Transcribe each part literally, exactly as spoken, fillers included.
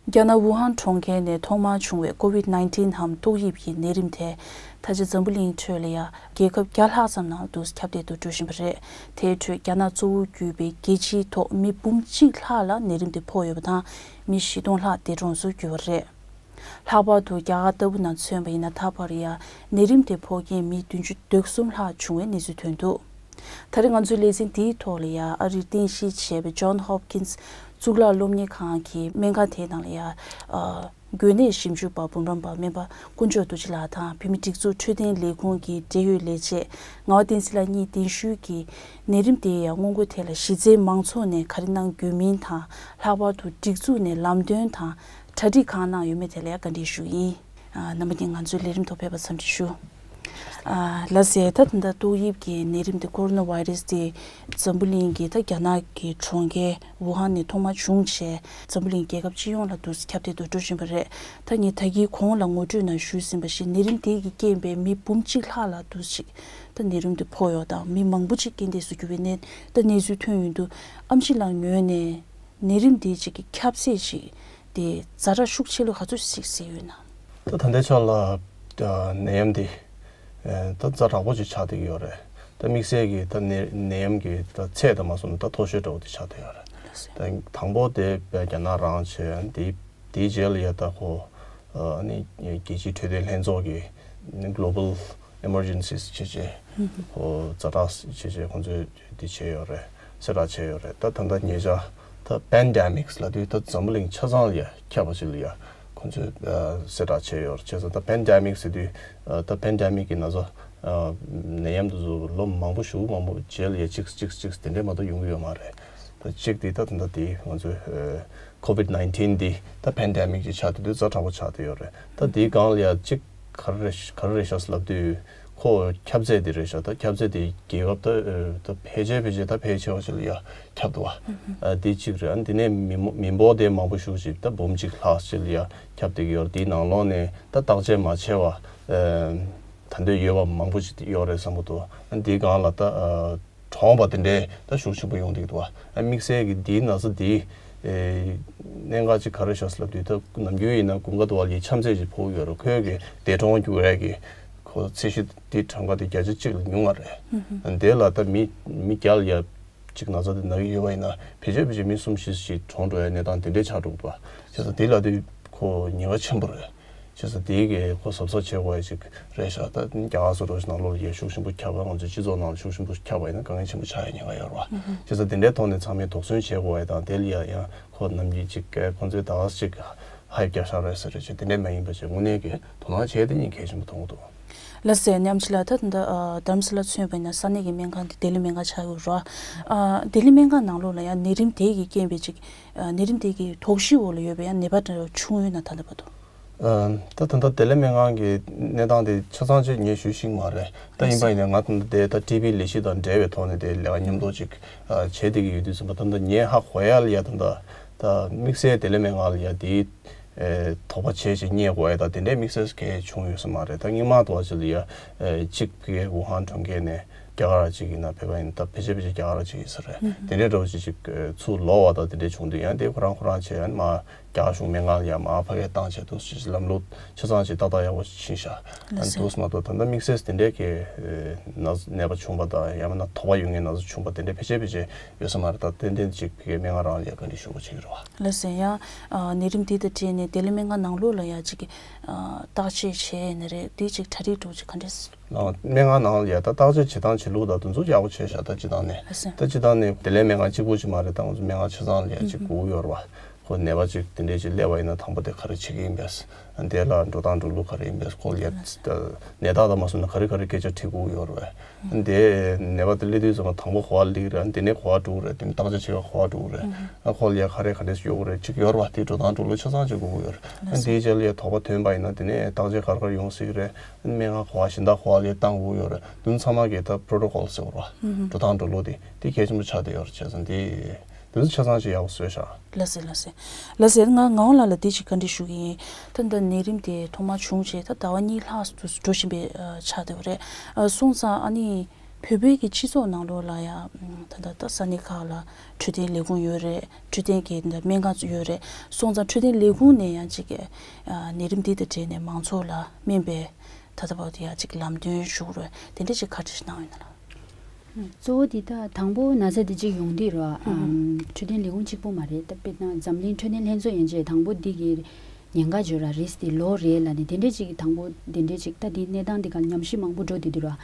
རྒྱ་ནག་ཝུ་ཧན་གྲོང་ཁྱེར་ནས་ཐོག་མར་བྱུང་བའི་ཀོ་ཝིད་ནའིན་ཊིན་འམ་ཏོག་དབྱིབས་ཀྱི་ནད་རིམས་དེ་ད་ཆ་འཛམ་བུ་གླིང་ཁྲོད་ལ་ཡང་རྒྱལ་ཁབ་བརྒྱ་ལྷག་ཙམ་ནང་དུ་ཁྱབ་གདལ་དུ་འགྲོ་བཞིན་པ་རེད། དེའི་ཁྲོད་རྒྱ་ནག་གཙོ་བོ་གྱུར་པའི་རྒྱལ་སྤྱིའི་ཐོག་མི་འབུམ་གཅིག་ལྷག་ལ་ནད་རིམས་དེ་ཕོག་ཡོད་པ་དང་། མི་བཞི་སྟོང་ལྷག་འདས་གྲོངས་སུ་གྱུར་པ་རེད། ལྷག་པར་དུ་རྒྱ་གར་ལྟ་བུ་ནང་མཚོན་པ་ཡིན་ན། ད་བར་ཡང་ནད་རིམས་དེ་ཕོག་མཁན་མི་བདུན་ཅུ་དོན་གསུམ་ལྷག་བྱུང་བའི་གནས་ཚུལ་ཐོན་འདུག་ད་རེས་ང་ཚོའི་ལེ་ཚན་འདིའི་ཐོག་ལ་ཡང་ཨ་རིར་རྟེན་གཞི་བྱས་པའི་ཇོན་ཧོབ་ཀིན་སི་གཙུག་ལག་སློབ་གཉེར་ཁང་གི་སྨན་ཁང་དེའི་ནང་ལ་ཡང་ཨ་འགོས་ནད་ཞིབ་འཇུག་པ་འབུམ་རམས་པ་སྨན་པ་དཀོན་མཆོག་རྡོ་རྗེ་ལགས་དང་། བོད་མིའི་སྒྲིག་འཛུགས་འཕྲོད་བསྟེན་ལས་ཁུངས་ཀྱི་འབྲེལ་ཡོད་ལས་བྱེད་ངག་དབང་བསྟན་འཛིན་ལགས་གཉིས་གདན་ཞུས་ཀྱིས་ནད་རིམས་དེའི་ཡང་སྔོན་འགོག་ཐད་ལ་གཞི་རྩའི་མང་ཚོགས་ནས་ག་རེ་གནང་དགོས་མིན་དང་། ལྷག་པར་དུ་སྒྲིག་འཛུགས་ནས་ལམ་སྟོན་དང་གྲ་སྒྲིག་གང་གནང་ཡོད་མེད་ཐད་ལ་ཡང་བཀའ་འདྲི་ཞུ་གི་ཡིན། ཨ། རྣམ་པ་གཉིས་ང་ཚོའི་ལས་རིམ་ཐོག་ཕེབས་པར་འཚམས་འདྲི་ཞུ། ཨ། ལགས་སེ། ད་ད་ལྟ་ཏོག་དབྱིབས་ཀྱི་ནད་རིམས་དེ་ཀོ་རོ་ན་བྷའི་རེས་དེ་འཛམ་བུ་གླིང་གི་ད་རྒྱ་ནག་གི་གྲོང་ཁྱེར་ཝུ་ཧན་ནས་ཐོག་མར་བྱུང་བྱས། འཛམ་བུ་གླིང་རྒྱལ་ཁབ་སྤྱི་ཡོངས་ལ་དུ་ཁྱབ་གདལ་དུ་འགྲོ་བཞིན་པ་རེད། ད་ངས་ད་གིན་གོང་ལ་ངོ་སྤྲོད་ནང་ཞུས་ཟིན་པ་བཞིན་ནད་རིམས་དེ་གི་རྐྱེན་པས་མི་འབུམ་གཅིག་ལྷག་ལ་དུ་ཞིག་ད་ནད་རིམས་དེ་ཕོག་ཡོད་དང་། མི་མང་པོ་ཅིག་རྐྱེན་འདས་སུ་གྱུར་བའི་གནས་ད་གནས་ཚུལ་ཐོན་ཡོང་དུས། ཨེམ་ཆི་ལགས་ངོས་ནས་ནད་རིམས་དེ་ཅིག་གི་ཁྱབ་ཚད་ཅིག་དེ་ཛ་དྲག་ཤུགས་ཆེ་ལོས་ག་ཚོད་ཞིག་གཟིགས་ཡོད་ན། ད་ད་ལྟའི་ཆ་ལ་ཨ་ནད་ཡམས་དེ་ཨ་ད་ཛ་དྲག་པོ་ཅིག་ཆགས་བསྡད་ཀྱི་ཡོད་རེད། ད་དམིགས་བསལ་གྱི་ད་ནད་ནད་ཡམས་ཀྱི་ད་ཚད་དང་མ་སོང་ན་ད་མཐོ་ཤོས་འདྲ་བོ་དེ་ཆགས་བསྡད་ཡོད་རེད། ད་དང་པོ་དེ་རྒྱ་ནག་རང་བྱས། དེ་དེའི་རྗེས་ལ་ཡ་ད་ཁོ་ཨ་ནི་རྒྱལ་སྤྱིའི་འཕྲོད་བསྟེན་ལྷན་ཚོགས་ཀྱི་Global Emergencies བྱས་བྱས། ཧུམ་ཧུམ། ཁོ་ཛ་དྲག་བྱས་བྱས་ཁོ་ཚོས་དེ་བྱས་ཡོད་རེད། གསལ་བསྒྲགས་བྱས་ཡོད་རེད། ད་ད་ལྟ་ཉེ་ཆར་ད་པེན་ཌེ་མིག་ལབ་དུས་ད་འཛམ་བུ་གླིང་ཆ་ཚང་ལ་ཡ་ཁྱབ་པ་ཞིག་ལ་ཡ་ཁོ་ཚོས་ཨ་གསལ་བསྒྲགས་བྱས་ཡོད་རེད། བྱས་ཙང་ད་པེན་ཌེ་མིག་ཟེར་དུས་ཨ་ད་པེན་ཌེ་མིག་གི་ན་ཚ་ཨ་ནད་ཡམས་དེ་ཚོ་ལོ་མང་པོ་ཞེ་པོ་མང་པོ་རྗེས་ལ་ཡ་གཅིག་གཅིག་གཅིག་དེ་འདྲས་མ་གཏོགས་ཡོང་གི་ཡོད་མ་རེད། ད་གཅིག་དེ་ད་ད་ལྟ་དེ་ང་ཚོའི་ཨ་ཀོ་ཝིད་ནའིན་ཊིན་འདི་ད་པེན་ཌེ་མིག་ཅིག་ཆགས་བསྡད་དུས་ཛ་དྲག་པོ་ཆགས་བསྡད་ཡོད་རེད། ད་དེའི་སྒང་ལ་ཡ་གཅིག་ག་རེ་རེད་ག་རེ་རེད་ཤག་ལབ་དུས། ཁོ་ཁྱབ་ཚད་དེ་རེད་ཤག་ད་ཁྱབ་ཚད་དེ་རྒྱལ་ཁབ་ད་ཨ་ད་ཕལ་ཆེར་ཕལ་ཆེར་ད་ཕལ་ཆེ་བ་ཞིག་ལ་ཡ་ཁྱབ་འདུག་བ། ཨ་དེ་གཅིག་རེད། ཨ་དེ་ནས་མི་མོ་མི་འབོར་དེ་མང་པོ་ཞེ་པོ་ཅིག་ད་འབུམ་གཅིག་ལྷག་ཅིག་ལ་ཡ་ཁྱབ་བསྡད་ཀྱི་ཡོད་རེད། དེའི་ནང་ལོགས་ནས་ད་བརྟག་དཔྱད་མ་བྱས་པ་ཨ་ད་འདོད་ཡོད་པ་མང་པོ་ཅིག་ཡོད་རེད་བསམ་གྱི་འདུག་ཨ་དེའི་སྒང་ལ་ད་ཨ་གྲོངས་པ་དེ་འདྲའི་ད་ཤུགས་ཆེན་པོ་ཡོང་གི་འདུག་བ། ཨ་དམིགས་བསལ་གྱི་འདིའི་ན་ཚ་འདིའི་ཨེ་གནད་འགག་ཅིག་ག་རེ་ཤག་ལབ་དུས། ད་ནམ་རྒྱུན་ཡིན་ན་དགུན་ཁ་དུ་བ་ལ་ཡ་ཆམ་ཚད་ཅིག་ཕོག་གི་ཡོད་རེད། ཁོའི་གི་འདས་གྲོངས་རྒྱུ་རེད་གི་ཁོ་ཚད་གཞི་འདི་གྲངས་ཀ་དེ་བརྒྱ་ཆ་གཅིག་ལས་ཉུང་བ་རེད། ཨ་དེ་ལ་ད་མི་མི་བརྒྱ་ལ་ཡ་གཅིག་ན་ཚ་དེ་ན་གི་ཡོད་པ་ཡིན་ན། ཕལ་ཆེར་ཕལ་ཆེར་མི་གསུམ་བཞི་ཞིག་གྲོངས་འགྲོ་ཡ་གནས་སྟངས་དེ་འདྲས་ཆགས་འགྲོ་གི་འདུག་བ། བྱས་ཙང་དེ་ལ་དེ་ཁོ་ཉེན་ཁ་ཆེན་པོ་རེད། བྱས་ཙང་དེའི་གི་ཁོ་གཟབ་གཟབ་བྱེད་དགོས་ཡ་ཅིག་རེད་ཤག་ད་རྒྱ་གར་སོགས་རོགས་ནང་ལོགས་ལ་ཡ་ཤུགས་ཆེན་པོ་ཁྱབ་པ། ང་ཚོའི་སྤྱི་ཚོགས་ནང་ལ་ཤུགས་ཆེན་པོ་ཁྱབ་པ་ཡིན་ན་དཀའ་ངལ་ཆེན་པོ་ཆགས་ཡ་ཉེན་ཁ་ཡོད་རེད་བ། བྱས་ཙང་དེ་འདྲའི་ཐོག་ནས་ཚང་མས་དོགས་ཟོན་བྱེད་དགོས་ཡ་དང་། དེ་ལ་ཡ་ཡང་ཁོ་ནམ་རྒྱུན་ཅིག་ཁོ་ཚོས་ད་ག་ཅིག་ཧའི་རྒྱག་ཤག་རེད་ཟེར་རེད་ཅེས་དེ་འདྲས་མ་ཡིན་པ་ཅིག་དངོས་གནས་ཀྱི་དོ་སྣང་བྱས་དེ་ཉིད་གལ་ཆེན་པོ་མཐོང་གི་འདུག་ལགས་སེ། ཨ་ནི་ཨེམ་ཆི་ལགས། ད་ད་ལྟ་ཨ་རྡ་རམ་ས་ལ་མཚོན་པ་ཡིན་ན་ས་གནས་ཀྱི་སྨན་ཁང་དེ་ལྡི་ལི་སྨན་ཁང་ཆགས་ཡོད་རེད། ཨ་ལྡི་ལི་སྨན་ཁང་ནང་ལོགས་ལ་ཡང་ནད་རིམས་དེ་གི་རྐྱེན་པས་ཅིག་ཨ་ནད་རིམས་དེ་གི་དོགས་གཞི་འོག་ལ་ཡོད་པའི་ཡང་ནད་པ་འདྲ་བྱུང་ཡོད་ན། ད་ལྟ་བར་དུ། ཨ་ད་ད་ལྟ་ལྡི་ལི་སྨན་ཁང་གི་གནས་སྟངས་དེ་ཆ་ཚང་ཅིག་ངས་ཞུ་ཤེས་ཀྱི་མ་རེད། ད་ཡིན་པ་ཡིན་ན་ང་ད་ལྟ་དེ་ད་ཊི་བི་ལས་གཞི་དང་འབྲེལ་བའི་ཐོག་ནས་དེ་ལས་ཀ་མཉམ་དུ་ཅིག་ཨ་བྱེད་བསྡད་ཀྱི་ཡོད་དུས་ཙམ་པ། ད་ལྟ་ངས་ཧ་གོ་ཡ་ལ་ཡ་ད་ལྟ་ད་དམིགས་བསལ་ལྡི་ལི་སྨན་ཁང་ལ་ཡ་དེའི་ཨེ་དོགས་པ་བྱས་ཤིག་རྙེད་དགོས་ཡ་ད་དེ་འདྲའི་དམིགས་བསལ་གང་ཡང་བྱུང་ཡོད་ས་མ་རེད། ད་སྔོན་མ་དུ་བ་ཅིག་ལ་ཡ་ཨེ་གཅིག་གི་ཝུ་ཧན་གྲོང་ཁྱེར་ནས་རྒྱ་གར་ཅིག་ཡིན་ན། བོད་པ་ཡིན་ན་ད་ཕལ་ཆེར་ཕལ་ཆེར་རྒྱ་གར་ཅིག་ཡིན་ས་རེད། དེ་འདྲའི་འདྲ་བོ་ཅིག་ཅིག་ཨེ་ཚུར་ལོག་པ་དང་དེ་འདྲའི་བྱུང་དུས་ཡང་དེ་ཁོ་རང་ཁོ་རང་བྱས་ཡང་མ་རྒྱ་གར་གཞུང་སྨན་ཁང་ལ་ཡ་མ་ཕ་གིར་བཏང་བྱས་འདུག་ཅིག་ལམ་ལུགས་ཆ་ཚང་ཅིག་ཏག་ཏག་ཡག་པོ་ཅིག་ཕྱིན་ཤག་ཨ་འདུག་སེ་མ་གཏོགས་ད་ལྟ་དམིགས་བསལ་དེ་འདྲའི་གི་ཨེ་ན་ནད་པ་བྱུང་པ་དང་ཡང་མིན་ན་དོགས་པ་ཡོད་མཁན་ན་ཚ་བྱུང་པ་དེ་འདྲའི་ཕལ་ཆེར་ཕལ་ཆེར་ཡོད་ས་མ་རེད། ད་ཏན་ཏན་ཅིག་ཕ་གིའི་སྨན་ཁང་རང་ལ་ཡ་བཀའ་འདྲི་ཞུ་དགོས་བྱེད་ཀྱི་རེད་བ། ལགས་སེ། ཡང་ཨ་ནད་རིམས་འདི་དང་འབྲེལ་ནས་ལྡི་ལི་སྨན་ཁང་ནང་ལོགས་ལ་ཡ་ཅིག་ཨ་བརྟག་དཔྱད་བྱས་ནི་རེད། འདི་ཅིག་གྲ་སྒྲིག་འདྲ་བོ་ཅིག་ག་འདྲས། ཨ་སྨན་ཁང་ནང་ལ་ཡ་ད་བརྟག་དཔྱད་བྱེད་སྟངས་བྱེད་ལུགས་དང་དེ་ཚོ་ཡག་པོ་བྱས་ཤག་ད་སྤྱིར་བཏང་ནས། ལགས་སེ། ད་སྤྱིར་བཏང་ནས་ལྡི་ལི་སྨན་ཁང་གཅིག་པུ་ཅིག་མ་རེད། ད་ང་ཚོ་སྨན་ཁང་ཆ་ཚང་ལ་ཡ་ཅིག་སྒུག་ཡོད་རེད་བ། ཁོ་ནད་པ་ཅིག་དེ་འདྲས་ཅིག་སླེབས་པ་ཡིན་ན་དང་པོ་དེ་ག་རེ་བྱེད་ཀྱི་ཡིན་པས། དེ་ལ་འགྲོ་སྟངས་འགྲོ་ལུགས་ག་རེ་ཡིན་པས། ཁོ་ལ་ཡ་ད་ནད་རྟགས་དང་མ་སོང་ན་ག་རེ་ག་རེ་སྐད་ཆ་དྲི་དགོས་ཡོད་རེད་བས། དེ་ནད་པ་དེ་སླེབས་དུས་ཙམ་པ་དང་པོ་ག་པར་སླེབས་ཀྱི་རེད། དེ་ནས་ག་པར་འགྲོ་གི་རེད། དེ་ནས་བརྟག་དཔྱད་བྱེད་ག་ག་པར་འགྲོ་གི་རེད། ཨ་ཁོ་ལ་ཡ་ག་རེ་ག་འདྲས་ཡོད་གི་རེད། ཅིག་ཡོད་རེད་བ། དེ་འགྲོ་སྟངས་འགྲོ་ལུགས་ཆ་ཚང་ཅིག་དགོས་ཀྱི་ཡོད་རེད། ཨ་དེའི་རྗེས་ལ་ཡ་དོགས་པ་ཐོན་པ་ཡིན་ན་དེ་ནས་བརྟག་དཔྱད་ག་རེ་ག་རེ་ཡོང་སྲིད་ཀྱི་རེད། སྨན་ཁང་ག་པར་གཞན་དག་ག་པར་ལ་ཡ་བཏང་དགོས་ཡོད་རེད། དེ་ཚང་མ་གི་ད་པྲོ་ཊོ་ཀོལ་ཟེར་བ་རེད་བ། འགྲོ་སྟངས་འགྲོ་ལུགས་དེ་དེ་གལ་ཆེན་པོ་ཆགས་བསྡད་ཡོད་རེད། བྱས་ཙང་དེ་དེ་ཚོ་ཆ་ཚང་ཅིག་ཡག་པོ་བཟོས་ཤག་ལགས་སེ། ལགས་སེ། ལགས་སེ། ང་ངག་དབང་ལགས་ལ་འདི་ཅིག་བཀའ་འདྲི་ཞུ་གི་ཡིན། ད་ལྟ་ནད་རིམས་དེ་ཐོག་མར་བྱུང་རྗེས་ད་ཟླ་བ་གཉིས་ལྷག་ཏུ་འགྲོ་བཞིན་པའི་ཨ་ཆགས་བསྡད་པ་རེད། ཨ་སོང་ཙང་ཨ་ནི་ བོད་པའི་གི་སྤྱི་ཚོགས་ནང་ལོགས་ལ་ཡང་ད་ལྟ་ད་ས་གནས་ཁག་ལ་འཕྲོད་བསྟེན་ལས་ཁུངས་ཡོད་རེད། འཕྲོད་བསྟེན་གྱི་ད་སྨན་ཁང་ཡོད་རེད། སོང་ཙང་འཕྲོད་བསྟེན་ལས་ཁུངས་ནས་ཡང་ཅིག་གི་ཨ་ནད་རིམས་འདི་དང་འབྲེལ་ནས་མང་ཚོགས་ལ་སྨན་པའི་ད་ལྟ་བར་དུ་ཡང་ཅིག་ལམ་སྟོན་ཞུ་རོགས་དེ་འདྲ་ཅིག་ག་འདྲ་ཞིག་གནང་ཡོད་ན་ལགས། གཙོ་བོ་འདི་ད་དང་པོ་ན་ཚ་འདི་གཅིག་ཡོང་དུས་རོ། ཨམ། འཕྲོད་བསྟེན་ལས་ཁུངས་གཅིག་པོ་མ་རེད། ད་དཔེར་ན་འཛམ་གླིང་འཕྲོད་བསྟེན་ལྷན་ཚོགས་ཡན་ཆད་དང་པོ་འདི་གི་ཉེན་ཁ་བརྗོད་ར་རིས་དེ་ལོ་རེ་ལ་ནི་དེ་འདྲས་ཅིག་དང་པོ་དེ་འདྲས་ཅིག་ད་འདི་གནས་སྟངས་འདི་ག་ཉམས་ཞིབ་མང་པོ་འགྲོ་དེ་འདུག་ར།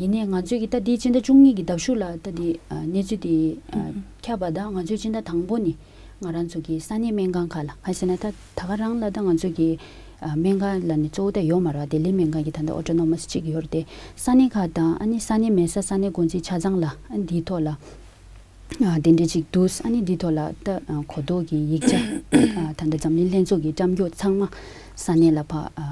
ཡིན་ནའི་ང་ཚོས་ཀྱི་ད་འདི་སྤྱི་ཟླ་བཅུ་གཉིས་ཀྱི་ཟླ་གཞུག་ལ་ད་འདི་ཨ་གནས་ཚུལ་དེ་ཨ་ཁྱབ་པ་ད་ང་ཚོས་སྤྱི་ཟླ་དང་པོ་ནི་ང་རང་ཚོ་གི་ས་གནས་སྨན་ཁང་ཁག་ལ་ག་ཟེར་ན་ད་ད་ག་རང་ལ་ད་ང་ཚོ་གི་ཨ་སྨན་ཁང་ལ་ནི་གཙོ་བོ་ད་ཡོད་མ་རེད་བ། ལྡི་ལི་སྨན་ཁང་གི་ད་ད་ཨོ་ཊོ་ནོ་མཱས་ཅིག་ཡོད་རེད་དེ། ས་གནས་ཁག་དང་ཨ་ནི་ས་གནས་མེད་ས་ས་གནས་འགོ་འཛིན་ཆ་ཚང་ལ་ཨ་འདིའི་ཐོག་ལ། ཨ་དེ་འདྲས་ཅིག་འདུག་ཨ་ནི་འདི་ཐོག་ལ་ད་ཨ་གོ་རྟོགས་ཀྱི་ཡིག་ཆ་ཨ་ད་ལྟ་འཛམ་གླིང་ལྷན་ཚོགས་ཀྱི་བཀྲམ་རྒྱུ་ཚང་མ་ས་གནས་ལ་ཕ་ཨ་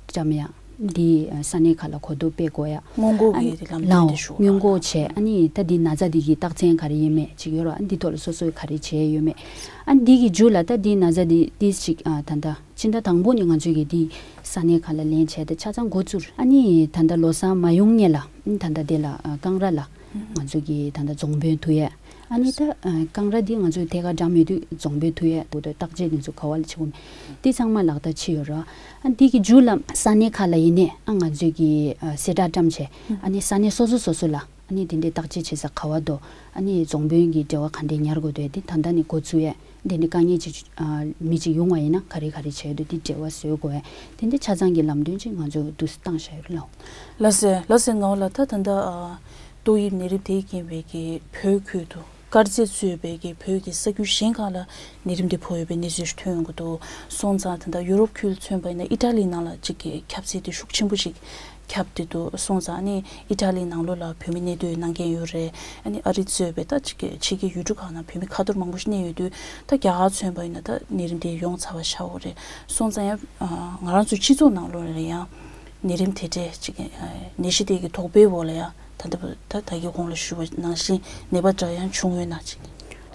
བཀྲམ་ཡ་འདི་ཨ་ས་གནས་ཁག་ལ་གོ་རྟོགས་སྤེལ་དགོས་ཡ། སྔོན་འགོག་གི་ལམ་སྟོན་དེ་ཞུ་སྔོན་འགོག་བྱས། ཨ་ནི་ད་འདི་ན་ཚ་འདི་གི་རྟགས་མཚན་ག་རེ་ཡིན་མེད་ཅིག་ཡོད་ར། ཨ་འདི་ཐོག་ལ་སོ་སོས་ག་རེ་བྱས་ཡོད་མེད། ཨ་འདི་གི་མཇུག་ལ་ད་འདི་ན་ཚ་འདི་ཏིས་ཅིག་ཨ་ད་ལྟ་སྤྱི་ཟླ་དང་པོ་ནས་ང་ཚོས་ཀྱི་འདི་ས་གནས་ཁག་ལ་ལན་བྱས་ཏེ་ཆ་ཚང་འགོ་བཙུགས། ཨ་ནི་ད་ལྟ་ལོ་གསར་མ་ཡོང་སྔོན་ལ་ཨ་ནི་ད་ལྟ་དེ་ལ་ཨ་ཀང་ར་ལ། ང་ཚོ་གི་ད་ལྟ་རྫོང་དཔོན་ཐུག་ཡས། ཨ་ནི་ད་ཨ་ཀང་ར་འདི་ང་ཚོས་ཐད་ཀར་འགྲམ་ཡོད་དུས་རྫོང་དཔོན་ཐུག་ཡས་འདུག་ད་བརྟག་དཔྱད་འདི་ཚོ་ག་བ་ལ་བྱེད་དགོས་མེད། འདི་ཚང་མ་ལག་བསྟར་བྱས་ཡོད་ར། ཨ་འདི་གི་མཇུག་ལ་ས་གནས་ཁག་ལ་ཡིན་ནའི་ཨ་ང་ཚོས་ཀྱི་ཨ་གསལ་བསྒྲགས་བཀྲམ་བྱས། ཨ་ནི་ས་གནས་སོ་སོ་སོ་སོ་ལ་ཨ་ནི་དེ་འདྲའི་བརྟག་དཔྱད་བྱེད་ས་ག་བ་འདུག་ཨ་ནི་རྫོང་དཔོན་གྱི་འབྲེལ་བ་ག་འདྲས་ཉར་དགོས་འདུག་དེ་ད་ལྟ་ནས་འགོ་བཙུགས་ཡས། དེ་འདྲའི་དཀའ་ངལ་ཅིག་ཨ་མི་ཅིག་ཡོང་བ་ཡིན་ན་ག་རེ་ག་རེ་བྱས་འདུག་དེ་འབྲེལ་བ་བཟོ་དགོས་ཡས། དེ་འདྲའི་ཆ་ཚང་གི་ལམ་སྟོན་ཅིག་ང་ཚོས་འདུག་སེ་བཏང་བཞག་ཡོད་རེད་ལགས། ལགས་སེ། ལགས་སེ། ངག་དབང་ལགས། ད་ད་ལྟ་ཨ་ཏོག་དབྱིབས་ནད་རིམས་དེས་རྐྱེན་པས་ཀྱི་བོད་ཁུལ་དུ་དཀར་མཛེས་གཙོས་པའི་གི་བོད་ཀྱི་ས་ཁུལ་གཞན་ཁག་ལ་ནད་རིམས་དེ་ཕོག་ཡོད་པའི་གནས་ཚུལ་ཞིག་ཐོན་ཡོང་གི་འདུག་སོང་ཙང་ད་ལྟ་ཡུ་རོབ་ཁུལ་མཚོན་པ་ཡིན་ན་ཨི་ཊ་ལི་ནང་ལ་ཅིག་གི་ཁྱབ་ཚད་དེ་ཤུགས་ཆེན་པོ་ཞིག་ཁྱབ་བསྡད་འདུག་སོང་ཙང་ཨ་ནི་ཨི་ཊ་ལི་ནང་ལོགས་ལ་བོད་མི་གནས་སྡོད་གནང་མཁན་ཡོད་རེད། ཨ་ནི་ཨ་རི་གཙོས་པའི་ད་ཅིག་གི་ཕྱི་རྒྱལ་ཡུལ་གྲུ་ཁག་ནང་བོད་མི་ཁ་ཐོར་མང་པོ་ཞིག་གནས་ཡོད་དུས་ད་རྒྱ་གར་མཚོན་པ་ཡིན་ན་ད་ནད་རིམས་དེ་ཡོང་ཚར་བ་ཤ་བོ་རེད། སོང་ཙང་ཡང་ང་རང་ཚོའི་སྤྱི་ཚོགས་ནང་ལོགས་ལ་ཡང་ནད་རིམས་དེ་འདྲས་ཅིག་ནད་གཞི་དེ་གི་དོགས་པའི་འོག་ལ་ཡང་ད་ལྟ་ད་ད་གིན་གོང་ལ་ཞུས་པ་ནང་བཞིན་ནད་པ་འདྲ་ཡང་བྱུང་ཡོད་ན་ཅིག་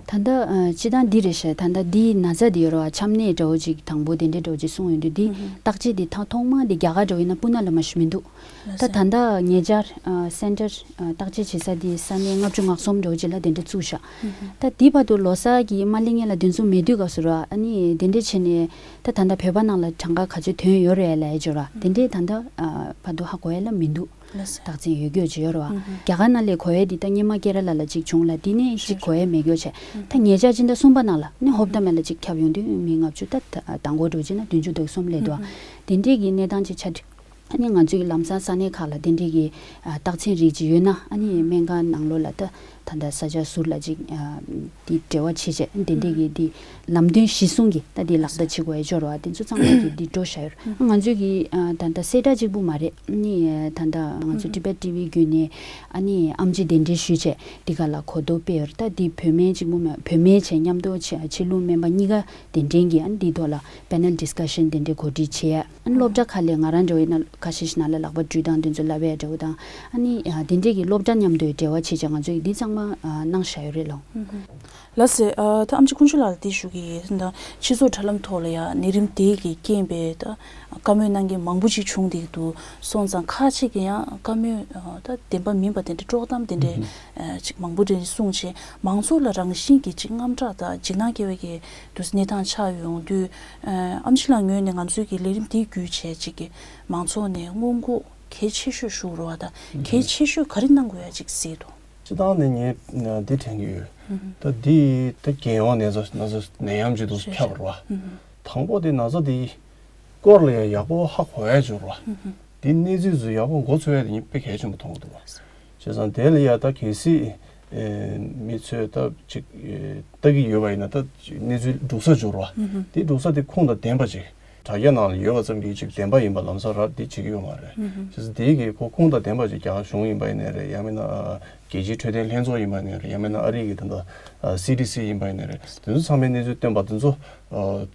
ད་ལྟ་ཨ་སྤྱིར་བཏང་འདི་རེད་ཤག་ད་ལྟ་འདིའི་ན་ཚ་འདི་ཡོད་རེད་བ། ཆམ་ནད་འདྲ་བོ་ཅིག་དང་པོ་དེ་འདྲའི་འདྲ་བོ་ཅིག་གསུངས་ཡོང་དུས་འདི་ཨུ་ཧུ། བརྟག་དཔྱད་འདི་ཐ་ཐོག་མ་འདི་རྒྱ་གར་འདྲ་བོ་ཡིན་ན་སྤུ་ན་ལ་མ་ཞིག་མི་འདུག་ད་ད་ལྟ་ཉེ་ཆར་ཨ་སེན་ཊར་ཨ་བརྟག་དཔྱད་བྱེད་ས་འདི་ས་གནས་ལྔ་བཅུ་ང་གསུམ་འདྲ་བོ་ཅིག་ལ་དེ་འདྲ་བཙུགས་ཤག་ཨུ་ཧུ། ད་འདི་བར་དུ་ལོ་གསར་གྱི་མ་སླེབས་སྔོན་ལ་དེ་ཚོ་མེད་དུས་སྐབས་སུ་ར། ཨ་ནི་དེ་འདྲ་བྱས་ནས་ད་ད་ལྟ་བོད་པ་ནང་ལ་གྲངས་ཀ་ག་ཚོད་ཐོན་ཡོད་རེད་ལབ་ཡ་ཅིག་ཡོད་ར། དེ་འདྲའི་ད་ལྟ་ཨ་བར་དུ་ཧ་གོ་ཡ་ལ་མི་འདུག་ལགས་སོ། རྟགས་མཚན་ཡོད་རྒྱུ་ཅིག་ཡོད་རེད་བ། ཨུ་ཧུ། རྒྱ་གར་ནང་ལས་གོ་ཡ་འདི་ད་སྔོན་མ་ཀེ་ར་ལ་ལ་ཅིག་བྱུང་ལ་འདི་ནས་ཅིག་གོ་ཡ་མེད་རྒྱུ་བྱས། ད་ཉེ་ཆར་སྤྱི་ཟླ་གསུམ་པ་ནང་ལ་ནི་ཧོབ་ཏ་མེ་ལ་ཅིག་ཁྱབ་ཡོང་དུས་མི་ལྔ་བཅུ་ད་ད་མདང་དགོང་འགྲོ་ཅིག་ན་བདུན་ཅུ་དོན་གསུམ་སླེབས་འདུག་བ། ཨུ་ཧུ། དེ་འདྲའི་གི་གནས་སྟངས་ཅིག་ཆགས་དུས་ཨ་ནི་ང་ཚོའི་ལམ་སང་ས་གནས་ཁག་ལ་དེ་འདྲའི་གི་ཨ་རྟགས་མཚན་རིགས་ཅིག་ཡོད་ན་ཨ་ནི་སྨན་ཁང་ནང་ལོགས་ལ་ད་ད་ལྟ་ས་ཆ་ཟུར་ལ་ཅིག་ཨ་འདི་འབྲེལ་བ་བྱེད་བྱས་དེ་འདྲའི་གི་འདི་ལམ་སྟོན་གཞི་བཟུང་གི་ད་འདི་ལག་བསྟར་བྱེད་དགོས་ཡ་ཅིག་ཡོད་རེད་བ། དེ་ཚོ་ཚང་མ་གི་འདི་འགྲོ་བཞག་ཡོད་རེད། ང་ཚོས་གི་ཨ་ད་ལྟ་གསལ་བསྒྲགས་གཅིག་པུ་མ་རེད། ནི་ད་ལྟ་ང་ཚོ་ཨུ་ཧུ། Tibet TV བརྒྱུད་ནས་ཨ་ནི་ཨེམ་ཆི་གདན་འདྲེན་ཞུས་བྱས་འདི་ག་ལ་གོ་རྟོགས་སྤེལ་ཡོད་རེད། ད་འདི་བོད་སྨན་གཅིག་པུ་མ་བོད་སྨན་བྱས་མཉམ་དུ་ཕྱི་ཕྱི་ལུགས་སྨན་པ་གཉིས་ཀ་གདན་འདྲེན་གྱིས་ཨ་ནི་འདིའི་ཐོག་ལ་པེ་ནལ་ཌིས་ཀ་ཤན་དེ་འདྲའི་གོ་སྒྲིག་བྱས། ཨ་ནི་སློབ་གྲྭ་ཁག་ལས་ང་རང་འདྲ་བོ་ཡིན་ན་ཁ་ཤས་ཤིག་ནང་ལ་ལག་པ་འགྲུལ་སྟངས་དེ་ཚོ་བསླབ་ཡས་འདྲ་བོ་དང་། ཨ་ནི་ཨ་དེ་འདྲའི་གི་སློབ་གྲྭ་མཉམ་དུ་འབྲེལ་བ་བྱེད་བྱས་ང་ཚོས་འདི་ཚང་མ་ཨ་གནང་བཞག་ཡོད་རེད་ལགས། ལགས་སེ། ཨ་ད་ཨེམ་ཆི་དཀོན་མཆོག་ལགས་ལ་འདི་ཞུ་གི་ཡིན། ད་སྤྱི་ཚོགས་དྲ་ལམ་ཐོག་ལ་ཡང་ནད་རིམས་དེ་གི་རྐྱེན་པས་ད་བཀའ་མོལ་གནང་མཁན་མང་པོ་ཅིག་བྱུང་བསྡད་འདུག་སོང་ཙང་ཁ་ཅིག་གིས་ཡང་བཀའ་མོལ་ཨ་ད་བདེན་པ་མིན་པ་དེ་འདྲ་དཀྲོག་གཏམ་དེ་འདྲ་ཨ་ཅིག་མང་པོ་དེ་འདྲ་གསུངས་བྱས་མང་ཚོགས་ལ་རང་བཞིན་གྱིས་ཅིག་དངངས་སྐྲག་དང་འཇིགས་སྣང་སྐྱེ་བའི་གི་དུས་གནས་སྟངས་ཆགས་ཡོང་དུས། ཨ་ཨེམ་ཆི་ལགས་ངོས་ནས་ང་ཚོའི་གི་ལས་རིམ་དེ་བརྒྱུད་བྱས་ཅིག་གི་མང་ཚོགས་ནས་སྔོན་འགོག་གལ་ཆེ་ཤོས་ཞུ་རོགས་དང་གལ་ཆེ་ཤོས་ག་རེ་གནང་དགོས་ཡ་ཅིག་གཟིགས་འདུག་སྤྱིར་བཏང་ནས་ངས་འདི་དྲན་གྱི་ཡོད། ད་འདི་ད་རྒྱལ་ཡོངས་ནད་ཚ་ན་ཚ་ནད་ཡམས་ཅིག་ཏུ་ཁྱབ་པ་རེད་བ། དང་པོ་དེ་ན་ཚ་འདི་སྐོར་ལ་ཡང་ཡག་པོ་ཧ་གོ་ཡ་ཅིག་རེད་བ། འདི་གནས་ཚུལ་ཚོ་ཡག་པོ་མགོ་ཚོས་ཡ་དེ་ངས་དཔེ་གལ་ཆེན་པོ་མཐོང་གི་འདུག་བ། བྱས་ཙང་དེ་ལ་ཡ་ད་གལ་སྲིད་ཨེ་མི་ཚོས་ད་ཅིག་ཨེ་ལྟ་གི་ཡོད་པ་ཡིན་ན་ད་གནས་ཚུལ་སྒྲུག་ས་འབྱོར་བ། དེ་སྒྲུག་ས་དེ་ཁུངས་དང་ལྡན་པ་ཅིག་དྲ་རྒྱ་ནང་ལ་ཡོད་པ་ཙམ་གྱིས་ཅིག་བདེན་པ་ཡིན་པ་ལམ་སང་ར་དེ་བྱེད་ཀྱི་ཡོད་མ་རེད། བྱས་ཙང་དེའི་གི་ཁོ་ཁུངས་དང་ལྡན་པ་ཅིག་རྒྱ་གཞུང་ཡིན་པ་ཡིན་ནའི་རེད། ཡང་མིན་ན་རྒྱལ་སྤྱིའི་འཕྲོད་བསྟེན་ལྷན་ཚོགས་ཡིན་པ་ཡིན་ནའི་རེད། ཡང་མིན་ན་ཨ་རི་གི་ད་ལྟ་སི་ཌི་སི་ཡིན་པ་ཡིན་ནའི་རེད། དེ་ཚོ་ཚང་མའི་གནས་ཚུལ་བཏོན་པ་དེ་ཚོ་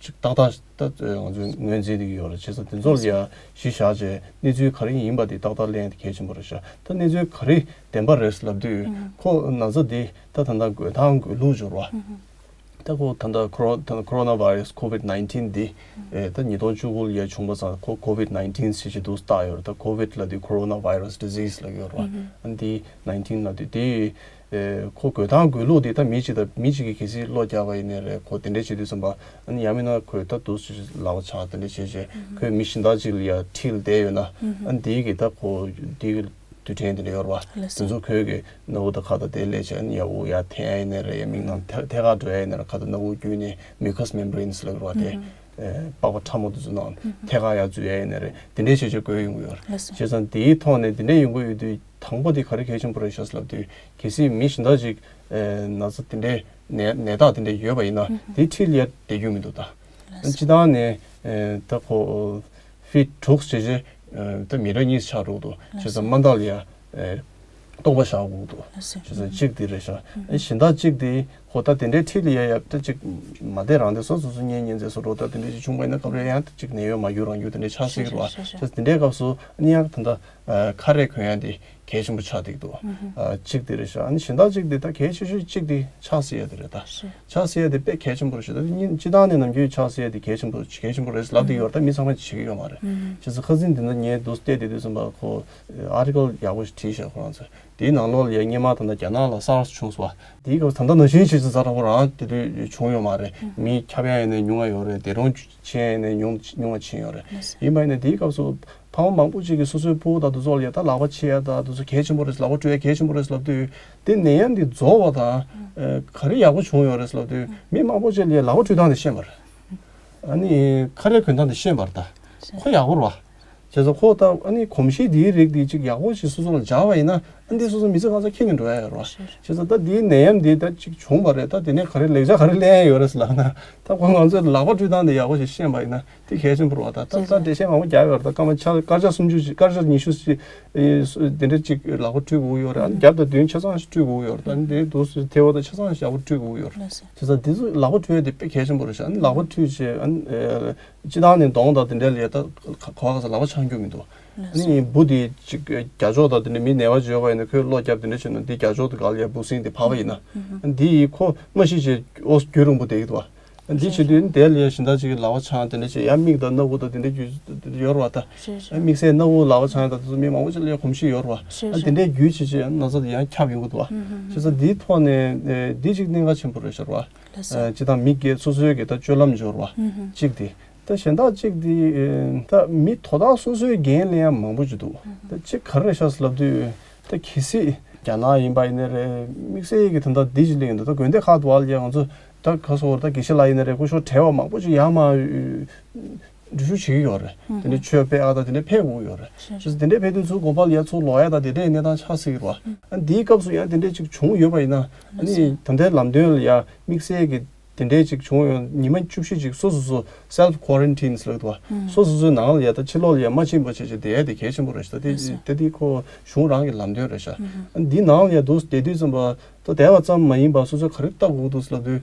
ཅིག་ཏག་ཏག་ད་ང་ཚོས་ངོས་འཛིན་བྱེད་ཀྱི་ཡོད་རེད། བྱས་ཙང་དེ་ཚོ་ལ་ཡ་གཞི་བཞག་བྱས་གནས་ཚུལ་ག་རེ་ཡིན་པ་དེ་ཏག་ཏག་གླེང་ཡ་དེ་གལ་ཆེན་པོ་རེད་ཤག་ད་གནས་ཚུལ་ག་རེ་བདེན་པ་རེད་ལབ་དུས་ཁོ་ན་ཚ་དེ་ད་ད་ལྟ་འགོས་སྟངས་འགོས་ལུགས་འབྱོར་བ། ད་ཁོ་ད་ལྟ་ཁོ་རོ་ད་ཁོ་རོ་ན་བྷ་རེ་སི་ཁོ་ཝིད་ནའིན་ཊིན་འདི་ཨེ་ད་ཉིས་སྟོང་བཅུ་དགུ་ལ་ཡ་བྱུང་བ་ཙང་ཁོ་ཁོ་ཝིད་ནའིན་ཊིན་ཞེས་ཅིག་འདུག་བཏགས་ཡོད་རེད། ད་ཁོ་ཝིད་ལབ་དུས་ཁོ་རོ་ན་བྷ་རེ་སི་ཌི་ཟིས་ལབ་ཡོད་རེད་བ། ཨ་འདི་ནའིན་ཊིན་ལབ་དུས་དེ་ཨེ་ཁོ་འགོས་སྟངས་འགོས་ལུགས་དེ་ད་མི་གཅིག་དང་མི་གཅིག་གིས་གལ་སྲིད་གློ་བརྒྱབ་པ་ཡིན་ནའི་རེད། ཁོ་དེ་འདྲས་བྱེད་དུས་ཙམ་པ་ཨ་ནི་ཡང་མིན་ན་ཁོས་ད་འདུག་ཅིག་ལག་པ་འཆང་དེ་འདྲས་བྱས་བྱས་ཁོས་མི་གཞན་དག་ཅིག་ལ་ཡ་ཁྲིད་ལ་བསྡད་ཡོད་ན་ཨ་འདི་གི་ད་ཁོ་འདི་གི་དུས་དྲན་དེ་འདྲ་ཡོད་རེད་བ། ལགས་སོ། དེ་ཚོ་ཁོས་གི་སྣ་བུག་དང་ཁ་དང་དེ་ལས་བྱས་ནས་ཡ་དབུགས་ཡར་འཐེན་ཡ་ཡིན་ནའི་རེད། ཡ་མིག་ནང་ཐད་ཐད་ཀར་འགྲོ་ཡ་ཡིན་ནའི་རེད། ཁ་དང་སྣ་བུག་བརྒྱུད་ནས་mucous membranes་ལབ་རེད་བ། དེ་ཨེ་པགས་པ་ཕྲ་མོ་དེ་ཚོ་ནང་ཐད་ཀར་ཡར་འཛུལ་ཡ་ཡིན་ནའི་རེད། དེ་འདྲའི་བྱས་བྱས་འགོས་ཡོང་གི་ཡོད་རེད། ལགས་སོ། བྱས་ཙང་དེའི་ཐོག་ནས་དེ་འདྲ་ཡོང་གི་ཡོད་དུས་དང་པོ་དེ་ག་རེ་གལ་ཆེན་པོ་རེད་ཤག་ལབ་དུས་གལ་སྲིད་མི་གཞན་དག་ཅིག་ཨེ་ན་ཚ་དེ་འདྲའི་ནད་ནད་རྟགས་དེ་འདྲ་ཡོད་པ་ཡིན་ན་དེ་ཁྲིད་ལ་ཡ་བསྡད་རྒྱུ་མི་འདུག་ད། ལགས་སོ། སྤྱིར་བཏང་ནས་ཨེ་ད་ཁོ་ཕིཊ་དྲུག་བྱས་བྱས་ཨེ་ད་མི་ར་གཉིས་ཆགས་འགྲོ་གི་འདུག། བྱས་ཙང་མ་མཐའ་ལ་ཡ་ཨེ་སྟོང་པ་བཞག་དགོས་ཀྱི་འདུག། ལགས་སོ། བྱས་ཙང་གཅིག་དེ་རེད་ཤག། ཨེ་གཞན་དག་གཅིག་དེ་ཁོ་ད་དེ་འདྲའི་ཁྲིད་ལ་ཡ་ཡ་ད་གཅིག་མ་བསྡད་རང་བསྡད་སོ་སོ་སོ་གཉེན་ཉེ་ཚན་སོ་འགྲོ་ད་དེ་འདྲའི་ཅིག་བྱུང་བ་ཡིན་ན་སྐབས་རེ་ཡང་ད་གཅིག་ནད་ཡོད་མ་ཡོད་རང་རྒྱུ་དེ་འདྲའི་ཆགས་སྲིད་ཀྱི་རེད་བ། བྱས་ཙང་དེ་འདྲའི་སྐབས་སུ་ཨ་ནི་ཡང་ད་ད་ཨེ་ཁ་རས་གོན་ཡ་དེ་གལ་ཆེན་པོ་ཆགས་བསྡད་ཀྱི་འདུག། ཨ་གཅིག་དེ་རེད་ཤག། ཨ་ནི་གཞན་དག་གཅིག་དེ་ད་གལ་ཆེ་ཤོས་གཅིག་དེ་ཆགས་སྲིད་ཡ་དེ་རེད་ད། ཆགས་སྲིད་ཡ་དེ་དཔེ་གལ་ཆེན་པོ་རེད་ཤག། ད་དེ་སྙིང་སྤྱིར་བཏང་ནས་ནམ་རྒྱུན་ཆགས་སྲིད་ཡ་དེ་གལ་ཆེན་པོ་གལ་ཆེན་པོ་རེད་ལབ་བསྡད་ཡོད་རེད། ད་མི་ཚང་མས་བྱེད་ཀྱི་ཡོད་མ་རེད། བྱས་ཙང་ཁ་སང་དེ་ན་ངས་འདུག་བལྟས་བསྡད་དུས་ཙམ་པ་ཁོ་ཨར་ཊི་ཀལ་ཡག་པོ་ཞིག་བྲིས་ཤག་ཁོ་རང་ཚོས། དེའི་ནང་ལོགས་ལ་ཡ་སྔོན་མ་ད་ལྟ་རྒྱ་ནག་ལ་སཱར་སི་བྱུང་སོང་བ། དེའི་སྐབས་ད་ལྟ་ནང་བཞིན་བྱས་ཙང་ཛ་དྲག་པོ་རང་དེ་དུས་བྱུང་ཡོད་མ་རེད། མི་ཁྱབ་ཡ་ཡིན་ནའི་ཉུང་བ་ཡོད་རེད། འདས་གྲོངས་ཕྱིན་ཡ་ཡིན་ནའི་ཉུང་ཉུང་བ་ཕྱིན་ཡོད་རེད། ཡིན་པ་ཡིན་ནའི་དེའི་སྐབས་སུ་ཕ་མ་མང་པོ་ཅིག་གིས་སོ་སོའི་ཕྲུ་གུ་དང་དེ་ཚོ་ལ་ཡ་ད་ལག་པ་འཆང་ཡ་ད་དེ་ཚོ་གལ་ཆེན་པོ་རེད། ལག་པ་འཁྲུ་ཡ་གལ་ཆེན་པོ་རེད་ལབ་དུས་དེ་ནད་ཡམས་འདི་རྫོགས་པ་དང་ཨ་ག་རེ་ཡག་པོ་བྱུང་ཡོད་རེད་ལབ་དུས་མི་མང་པོ་ཅིག་ལ་ཡ་ལག་པ་འཁྲུ་སྟངས་དེ་ཤེས་པ་རེད། ཨ་ནི་ཁ་རས་གོན་སྟངས་དེ་ཤེས་པ་རེད་ད། ཁོ་ཡག་པོ་རེད་བ། བྱས་ཙང་ཁོ་ད་ཨ་ནི་གོམས་གཤིས་འདིའི་རིགས་འདི་ཅིག་ཡག་པོ་ཞིག་སོ་སོ་ལ་འཇགས་པ་ཡིན་ན་ཨ་འདི་སོ་སོ་མི་ཚེ་གང་ཚ་ཁྱེར་ནས་འགྲོ་ཡ་ཡོད་རེད་བ། བྱས་ཙང་ད་འདིའི་ནད་ཡམས་འདི་ད་ཅིག་བྱུང་བ་རེད། ད་དེ་ནས་ག་རེ་ལེགས་ཆ་ག་རེ་ལེན་ཡ་ཡོད་རེད་ཟེར་ལབ་ན་ད་ཁོ་ང་ཚོས་ལག་པ་འཁྲུ་སྟངས་འདི་ཡག་པོ་ཞིག་ཤེས་པ་ཡིན་ན་དེ་གལ་ཆེན་པོ་རེད་བ། ད་ད་ད་འགྲེལ་བཤད་མང་པོ་རྒྱག་ཡོད་རེད། ད་སྐར་མ་ཆ་སྐར་ཆ་སུམ་ཅུ་ཞིག་སྐར་ཆ་ཉི་ཤུ་ཞིག་ཨེ་སུ་དེ་འདྲ་ཅིག་ལག་པ་འཁྲུད་དགོས་ཡོད་རེད། ཨ་ནི་རྒྱབ་དང་མདུན་ཆ་ཚང་ཞིག་འཁྲུད་དགོས་ཡོད་རེད། ཨ་ནི་དེ་དུས་སུ་ཐལ་བ་དང་ཆ་ཚང་ཞིག་ཡག་པོ་འཁྲུད་དགོས་ཡོད་རེད། བྱས་ཙང་དེ་ཚོ་ལག་པ་འཁྲུད་ཡ་དེ་དཔེ་གལ་ཆེན་པོ་རེད་ཤག། ཨ་ནི་ལག་པ་འཁྲུད་བྱས་ཨ་ནི་ཨེ་སྤྱིར་བཏང་ནས་གདོང་དང་དེ་འདྲ་ལ་ཡ་ད་ག་བ་ག་ས་ལག་པ་འཆང་རྒྱུ་མི་འདུག། ཨ་ནི་འབུ་དེ་ཅིག་རྒྱ་ཕྱོགས་དང་དེ་འདྲ་མི་ནད་པ་ཅིག་ཡོད་པ་ཡིན་ན་ཁོས་གློ་བརྒྱབ་དེ་འདྲ་བྱས་ན་འདི་རྒྱ་ཕྱོགས་དེ་ག་ལ་ཡ་འབུ་སྲིན་དེ་ཕབ་པ་ཡིན་ན་ཨ་ནི་འདི་ཡིས་ཁོ་མ་ཤི་བྱས་ཨོ་རྒྱུ་རུང་པོ་བསྡད་ཀྱི་འདུག་བ། འདི་བྱེད་དུས་དེ་ལ་ཡ་གཞན་དག་ཅིག་གིས་ལག་པ་འཆང་དེ་འདྲ་བྱས་ཡང་མིག་དང་སྣ་བུག་དང་དེ་འདྲ་རྒྱུ་ཡོད་རེད་བ། ད་རེད་རེད། དམིགས་བསལ་སྣ་བུག་ལག་པ་འཆང་ཡ་ད་དེ་ཚོ་མི་མང་པོ་ཅིག་ལ་ཡ་གོམས་གཤིས་ཡོད་རེད་བ། རེད་ཨ་དེ་རེད། འདྲའི་རྒྱུ་བྱེད་ཅིག་ན་ཚ་དེ་ཡང་ཁྱབ་ཡོང་གི་འདུག་བ། བྱས་ཙང་འདིའི་ཐོག་ནས་ཨེ་འདི་ཅིག་གནད་འགག་ཆེན་པོ་རེད་ཤག་བ། ལགས་སོ། ཨེ་སྤྱིར་བཏང་མི་སྒེར་སོ་སོའི་གི་ད་སྤྱོད་ལམ་འབྱོར་བ་གཅིག་དེ། ད་གཞན་དག་གཅིག་དེ་ཨེ་ད་མི་དོ་བདག་སོ་སོའི་འགན་ལེན་ཡ་མང་པོ་ཅིག་འདུག། ད་གཅིག་ག་རེ་རེད་ཤག་ལབ་དུས་ད་གལ་སྲིད་རྒྱ་ནག་ཡིན་པ་ཡིན་ནའི་རེད། དམིགས་བསལ་གྱི་ད་ལྟ་འདི་ཅིག་ལས་ཀྱི་འདུག། ད་དགོན་སྡེ་ཁག་ཏུ་བ་ལ་ཡ་ང་ཚོ་ད་ག་སོ་ད་དགེ་བཤེས་ལགས་ཡིན་ནའི་རེད། སྐུ་ཞབས་བགྲེས་པ་མང་པོ་ཅིག་ཡར་མར་འགྲུལ་བཞུད་བྱེད་ཀྱི་ཡོད་རེད། དེ་ནས་ཆོས་སྤེལ་ཨ་ད་དེ་འདྲ་ཕེབས་དགོས་ཀྱི་ཡོད་རེད། བྱས་ཙང་དེ་འདྲ་ཕེབས་དུས་ཚུར་དགོན་པ་ལ་ཡ་ཚུར་ལོག་ཡ་ད་དེ་འདྲའི་གནས་སྟངས་ཆགས་སྲིད་ཀྱི་རེད་བ། ཨ་འདིའི་སྐབས་སུ་ཡང་དེ་འདྲ་ཅིག་བྱུང་ཡོད་པ་ཡིན་ན་ཨ་ནི་ད་ལྟའི་ལམ་སྟོན་ལ་ཡ་དམིགས་བསལ་གྱི་དེ་འདྲའི་ཅིག་བྱུང་ཡོད་ཉི་མ་བཅུ་བཞི་ཅིག་སོ་སོ་སོ་self quarantine་ཟེར་གྱི་འདུག་བ། སོ་སོ་སོའི་ནང་ལ་ཡ་ད་ཕྱི་ལོགས་ལ་ཡ་མ་ཕྱིན་པ་བྱས་བྱས་བསྡད་ཡ་དེ་གལ་ཆེན་པོ་རེད་ཤག། ད་དེ་ད་དེ་ཁོ་གཞུང་རང་གི་ལམ་སྟོན་རེད་ཤག། ཨ་འདི་ནང་ལ་ཡ་འདུག་བསྡད་དུས་ཙམ་པ་ད་བསྡད་པ་ཙམ་མ་ཡིན་པ་སོ་སོས་ག་རེ་ལྟ་དགོས་འདུག་ལབ་དུས་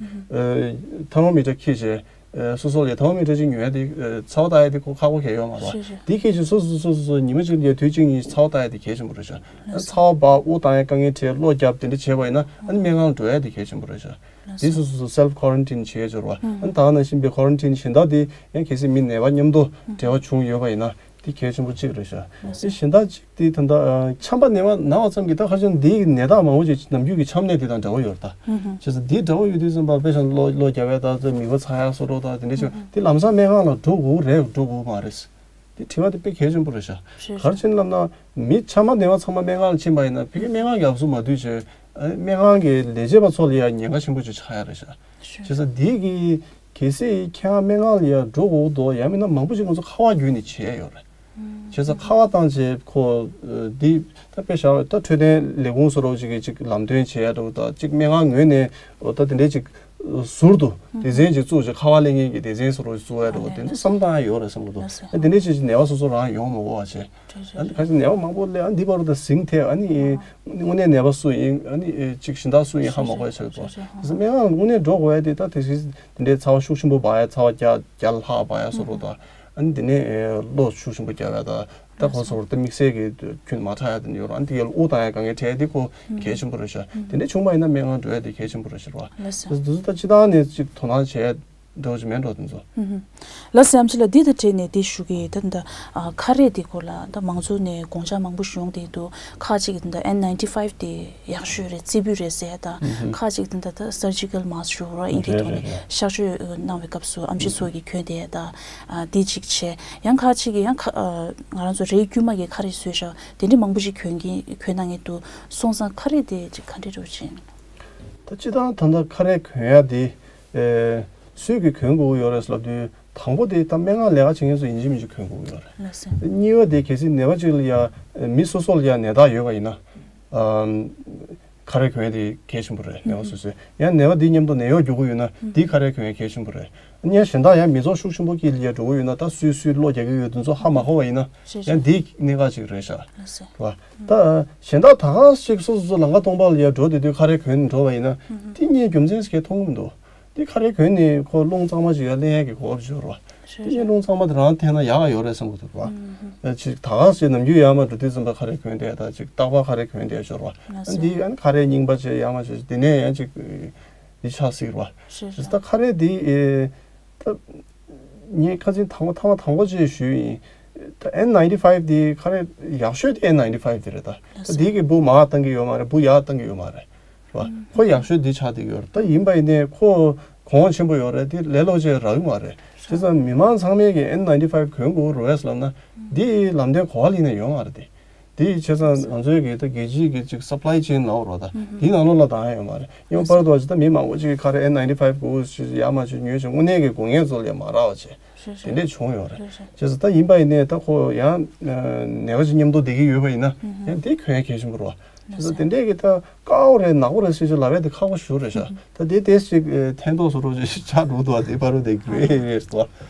ཐར་མོ་མི་ཊར་འཁྱེར་བྱས། ཨ་སོ་སོ་ལ་ཡ་ཐར་མོ་མི་ཊར་ཅིག་ཉོ་ཡ་དེ་ཨ་ཚ་བ་ལྟ་ཡ་དེ་ཁོ་ཁག་པོ་གང་ཡང་ཡོད་མ་རེད་བ། རེད་རེད། དེ་ཁྱེད་ཀྱིས་སོ་སོ་སོ་སོ་སོ་ཉི་མ་གཅིག་ལ་ཡ་དུས་གཅིག་གཉིས་ཚ་བ་ལྟ་ཡ་དེ་གལ་ཆེན་པོ་རེད་ཤག། ཨ་ཚ་བ་འབར་དབུགས་བཏང་ཡ་དཀའ་ངལ་འཕྲད་གློ་རྒྱབ་དེ་འདྲ་བྱས་པ་ཡིན་ན་ཨ་ནི་སྨན་ཁང་ལ་འགྲོ་ཡ་དེ་གལ་ཆེན་པོ་རེད་ཤག། དེ་སོ་སོ་སོ་self quarantine་བྱེད་ཡ་འབྱོར་བ་ཨ་ནི་ད་ག་ནང་བཞིན་པའི་quarantine་གཞན་དག་དེ་ཡང་གལ་སྲིད་མི་ནད་པ་མཉམ་དུ་འབྲེལ་བ་བྱུང་ཡོད་པ་ཡིན་ན་དེ་གལ་ཆེན་པོ་གཅིག་རེད་ཤག། དེ་གཞན་དག་གཅིག་དེ་ད་ལྟ་ཨ་ཆམ་པ་ནད་པ་ན་བ་ཙམ་གྱིས་ད་ཁ་སང་འདིའི་ནད་རྟགས་མང་པོ་ཅིག་ནམ་རྒྱུན་གྱི་ཆམ་ནད་དེ་དང་འདྲ་བོ་ཡོད་རེད་ད། བྱས་ཙང་འདི་འདྲ་བོ་ཡོད་དུས་ཙམ་པ་དཔེ་བཞག་ན་གློ་གློ་རྒྱག་པའི་ད་ཚོད་མིད་པ་ཚ་ཡག་སོགས་རོ་ད་དེ་འདྲ་ཅིག་དེ་ལམ་སང་སྨན་ཁང་ལ་འགྲོ་དགོས་རེད་འགྲོ་དགོས་མ་རེད། དེ་དྲི་བ་དེ་དཔེ་གལ་ཆེན་པོ་རེད་ཤག། ག་རེ་བྱས་ནས་ལབ་ན་མི་ཆམ་པ་ནད་པ་ཚང་མ་སྨན་ཁང་ལ་ཕྱིན་པ་ཡིན་ན་ཕ་གི་སྨན་ཁང་གི་ཨབ་སུ་མ་བསྡུས་བྱས་སྨན་ཁང་གི་ལས་བྱེད་པ་ཚོ་ལ་ཡང་ཉེན་ཁ་ཆེན་པོ་ཅིག་ཆགས་ཡ་རེད་ཤག། བྱས་ཙང་འདི་གི་གལ་སྲིད་ཁྱེད་རང་སྨན་ཁང་ལ་ཡར་འགྲོ་དགོས་འདུག་ཡང་མིན་ན་མང་པོ་ཞིག་ང་ཚོ་ཁ་པར་བརྒྱུད་ནས་བྱས་ཡོད་རེད། བྱས་ཙང་ཁ་པར་བཏང་བྱས་ཁོ་འདི་ད་དཔེ་བཞག་ད་འཕྲོད་བསྟེན་ལས་ཁུངས་སུ་རོགས་ཅིག་གིས་ཅིག་ལམ་སྟོན་བྱས་ཡ་འདྲ་བོ་ད་ཅིག་སྨན་ཁང་ངོས་ནས་ད་དེ་འདྲས་ཅིག་ཟུར་དུ་སྡེ་ཚན་ཅིག་བཙུགས་བྱས་ཁ་པར་ལེན་མཁན་གྱི་སྡེ་ཚན་སུ་རོགས་བཙུགས་ཡ་འདྲ་བོ་དེ་ཚོ་བསམ་བཏང་ཡ་ཡོད་རེད་བསམ་གྱི་འདུག། ཨ་དེ་འདྲས་བྱས་ཅིག་ནད་པ་སོ་སོ་རང་ཡོང་མ་དགོས་པ་བྱས། ཨ་ནི་ཁ་ཤས་ནད་པ་མང་པོ་སླེབས་ཨ་ནི་འདི་བར་དུ་ཟིང་ཐེབས་ཨ་ནི་དངོས་གནས་ནད་པ་སུ་ཡིན་ཨ་ནི་ཅིག་གཞན་དག་སུ་ཡིན་ཧ་མ་གོ་ཡ་ཆགས་འདུག། སྨན་ཁང་ལ་དངོས་གནས་འགྲོ་དགོས་ཡ་དེ་ད་དེ་སྲིད་དེ་འདྲའི་ཚ་བ་ཤུགས་ཆེན་པོ་འབར་ཡ་ཚ་བ་བརྒྱ་བརྒྱ་ལྷག་འབར་ཡ་སོགས་རོ་ད་ཨ་ནི་དེ་ནས་གློ་ཤུགས་ཆེན་པོ་རྒྱག་ཡ་ད་ ད་ཁོ་ཚོར་ད་དམིགས་བསལ་གྱི་ཁྱོན་མ་ཁྲག་ཡ་དེ་ཡོད་ར། ཨ་ནི་དེ་ཡལ་དབུགས་བཏང་ཡ་དཀའ་ངལ་འཕྲད་དེ་ཁོ་གལ་ཆེན་པོ་རེད་ཤག་དེ་འདྲ་བྱུང་བ་ཡིན་ན་སྨན་ཁང་འགྲོ་ཡ་དེ་གལ་ཆེན་པོ་རེད་ཤག་ར། ལགས་སོ། དེ་ཚོ་ད་སྤྱི་བཏང་ནས་ཅིག་དོ་སྣང་བྱས་འདྲ་བོ་ཅིག་མེད་འགྲོ་དེ་ཚོ། ལགས་སོ། ཨམ་ཆི་ལགས། འདི་དང་འབྲེལ་ནས་འདི་ཞུ་གི་ཡིན། ད་ད་ཁ་རས་འདི་སྐོར་ལ་ད་མང་ཚོགས་ནས་དགོངས་འཆར་མང་པོ་ཞུ་ཡོང་བསྡད་འདུག་ཁ་ཅིག་གིས་ད་ཨེན་ནའིན་ཊི་ཕའིབ་དེ་ཡག་ཤོས་རེད། རྩེ་ཕུད་རེད་ཟེར་ཡ་དང་། ཁ་ཅིག་ད་ད་སར་ཇི་ཀལ་མཱ་སི་ཀི་ཞུ་རོགས། ཨིན་ཇིའི་ཐོག་ནས་གཤག་བཅོས་གནང་བའི་སྐབས་སུ་ཨམ་ཆི་ཚོ་གིས་གྱོན་བསྡད་ཡ་དང་། འདི་གཅིག་བྱས། ཡང་ཁ་ཅིག་གིས་ཡང་ཁ་ང་རང་ཚོ་རས་དཀྱུས་མ་གི་ཁ་རས་བཟོས་བཞག་དེ་འདྲ་མང་པོ་ཞིག་གྱོན་གྱིན་གྱོན་གནང་གི་འདུག་སོང་ཙང་ཁ་རས་དེ་ཅིག་ག་འདྲ་འདྲ་བོ་ཅིག་ད་སྤྱིར་བཏང་ད་ལྟ་ཁ་རས་གྱོན་ཡ་དེ། ཨེ། སུས་ཀྱིས་གྱོན་དགོས་ཀྱི་ཡོད་རེད་ལབ་དུས། དང་པོ་དེ་ད་སྨན་ཁང་ལས་ཀ་བྱེད་མཁན་ཚོ་ཡིན་གཅིག་མིན་གཅིག་གྱོན་དགོས་ཀྱི་ཡོད་རེད། ལགས་སོ། གཉིས་པ་དེ་གལ་སྲིད་ནད་པ་གཅིག་ལ་ཡ་མི་སོ་སོ་ལ་ཡ་ནད་རྟགས་ཡོད་པ་ཡིན་ན། ཨམ། ཁ་རས་གྱོན་ཡ་དེ་གལ་ཆེན་པོ་རེད། ནད་པ་སོ་སོས། ཡང་ནད་པ་དེ་མཉམ་དུ་ནད་གཡོག་རྒྱུག་གི་ཡོད་ན་དེ་ཁ་རས་གྱོན་ཡ་གལ་ཆེན་པོ་རེད། ཨ་ནི་གཞན་དག་ཡང་མི་ཚོགས་ཤུགས་ཆེན་པོ་དཀྱིལ་ལ་ཡ་འགྲོ་གི་ཡོད་ན། ད་སུས་སུས་གློ་རྒྱག་གི་ཡོད་དེ་ཚོ་ཧ་མ་གོ་བ་ཡིན་ན། ཡང་དེ་གནད་འགག་ཅིག་རེད་ཤག་ལགས་སོ། རེད་བ། ད་གཞན་དག་ད་ག་ཞིག་སོ་སོ་ལམ་ཁ་སྟོང་པ་ལ་ཡ་འགྲོ་བསྡད་དུས་ཁ་རས་གྱོན་འགྲོ་བ་ཡིན་ན། དེ་གཉིས་རྒྱུ་མཚན་ཞིག་མཐོང་གི་མི་འདུག་དེ་ཁ་རས་གྱོན་ནས་ཁོ་རླུང་གཙང་མ་ཅིག་ཡར་ལེན་ཡག་གི་གོ་སྐབས་ཅིག་ཡོད་རེད་བ། དེ་གཉིས་རླུང་གཙང་མ་དེ་རང་འཐེན་ན་ཡག་ག་ཡོད་རེད་བསམ་གྱི་འདུག་བ། ཨ། ཅིག་ད་ག་ཞིག་ནམ་རྒྱུན་ཡར་མར་འགྲོ་དུས་ཙམ་པ་ཁ་རས་གྱོན་བསྡད་ཡ་དང་། ཅིག་རྟག་པར་ཁ་རས་གྱོན་བསྡད་ཡ་ཅིག་ཡོད་རེད་བ། ཨ། དེ་ཨ་ནི་ཁ་རས་རྙིང་པ་བྱས་ཡར་མར་བྱས་དེ་ནས་ཡང་ཅིག་འདི་ཆགས་སྲིད་རེད་བ། རེད་རེད། ད་ཁ་རས་འདི། ཨེ། ད་ངས་ཁ་སང་དང་པོ་ཐེངས་མ་དང་པོ་ཅིག་ཞུས་ཡིན། ད་ཨེན་ནའིན་ཊི་ཕའིབ་འདི་ཁ་རས་ཡག་ཤོས་དེ་ཨེན་ནའིན་ཊི་ཕའིབ་འདི་རེད། ད་ད་འདི་གིས་འབུ་མར་བཏང་གི་ཡོད་མ་རེད། འབུ་ཡར་བཏང་གི་ཡོད་མ་རེད། རེད་བ། ཁོ་ཡག་ཤོས་འདི་ཆགས་བསྡད་ཡོད་རེད། ད་ཡིན་པ་ཡིན་ནའི་ཁོ་གོང་ཆེན་པོ་ཡོད་རེད། དེ་ལས་སླ་པོ་ཅིག་རག་གི་མ་རེད། བྱས་ཙང་མི་མང་ཚང་མས་ཀྱི་ཨེན་ནའིན་ཊི་ཕའིབ་གྱོན་དགོས་རེད་ལབ་ན། འདི་ལམ་སྟོན་ག་པ་ལ་ཡིན་ན་ཡོད་མ་རེད་དེ། དེ་བྱས་ཙང་ང་ཚོའི་གི་ད་རྒྱལ་སྤྱིའི་གི་ཅིག་སབ་ལའི་ཅེན་ལབ་རོགས། ད་འདི་ནང་ལོགས་ལ་བཏང་ཡ་ཡོད་མ་རེད། ཡང་བར་དུ་བ་ཅིག་ད་མི་མང་པོ་ཅིག་གི་ཁ་རས་ཨེན་ནའིན་ཊི་ཕའིབ་དགོས་ཞེས་ཡར་མར་ཅིག་ཉོས་བྱས་དངོས་གནས་ཀྱི་དགོས་ངེས་ཚོ་ལ་མ་རག་པ་བྱས། རེད་དེ་རེད། འདྲས་བྱུང་ཡོད་རེད། རེད་རེད། བྱས་ཙང་ད་ཡིན་པ་ཡིན་ནའི་ད་ཁོ་ཡང་ནད་པ་ཅིག་མཉམ་དུ་བསྡད་ཀྱི་ཡོད་པ་ཡིན་ན། ཡང་དེ་གྱོན་ཡ་གལ་ཆེན་པོ་རེད་བ། བྱས་ཙང་དེ་འདྲས་ཀྱི་ད་དཀར་པོ་རེད་ནག་པོ་རེད་ཟེར་ཅིག་ལབ་ཡ་དེ་ཁག་པོ་ཞེ་པོ་རེད་ཤག་ད་དེ་ཏོག་ཙམ་ཅིག་ཨེ་ཐན་ཐོག་བཟོ་འདྲ་ཅིག་ཆགས་འགྲོ་འདུག་བ། དེ་བར་དུ་དེ་གྱོན་ཡ་ཡོད་རེད་བ། བྱས་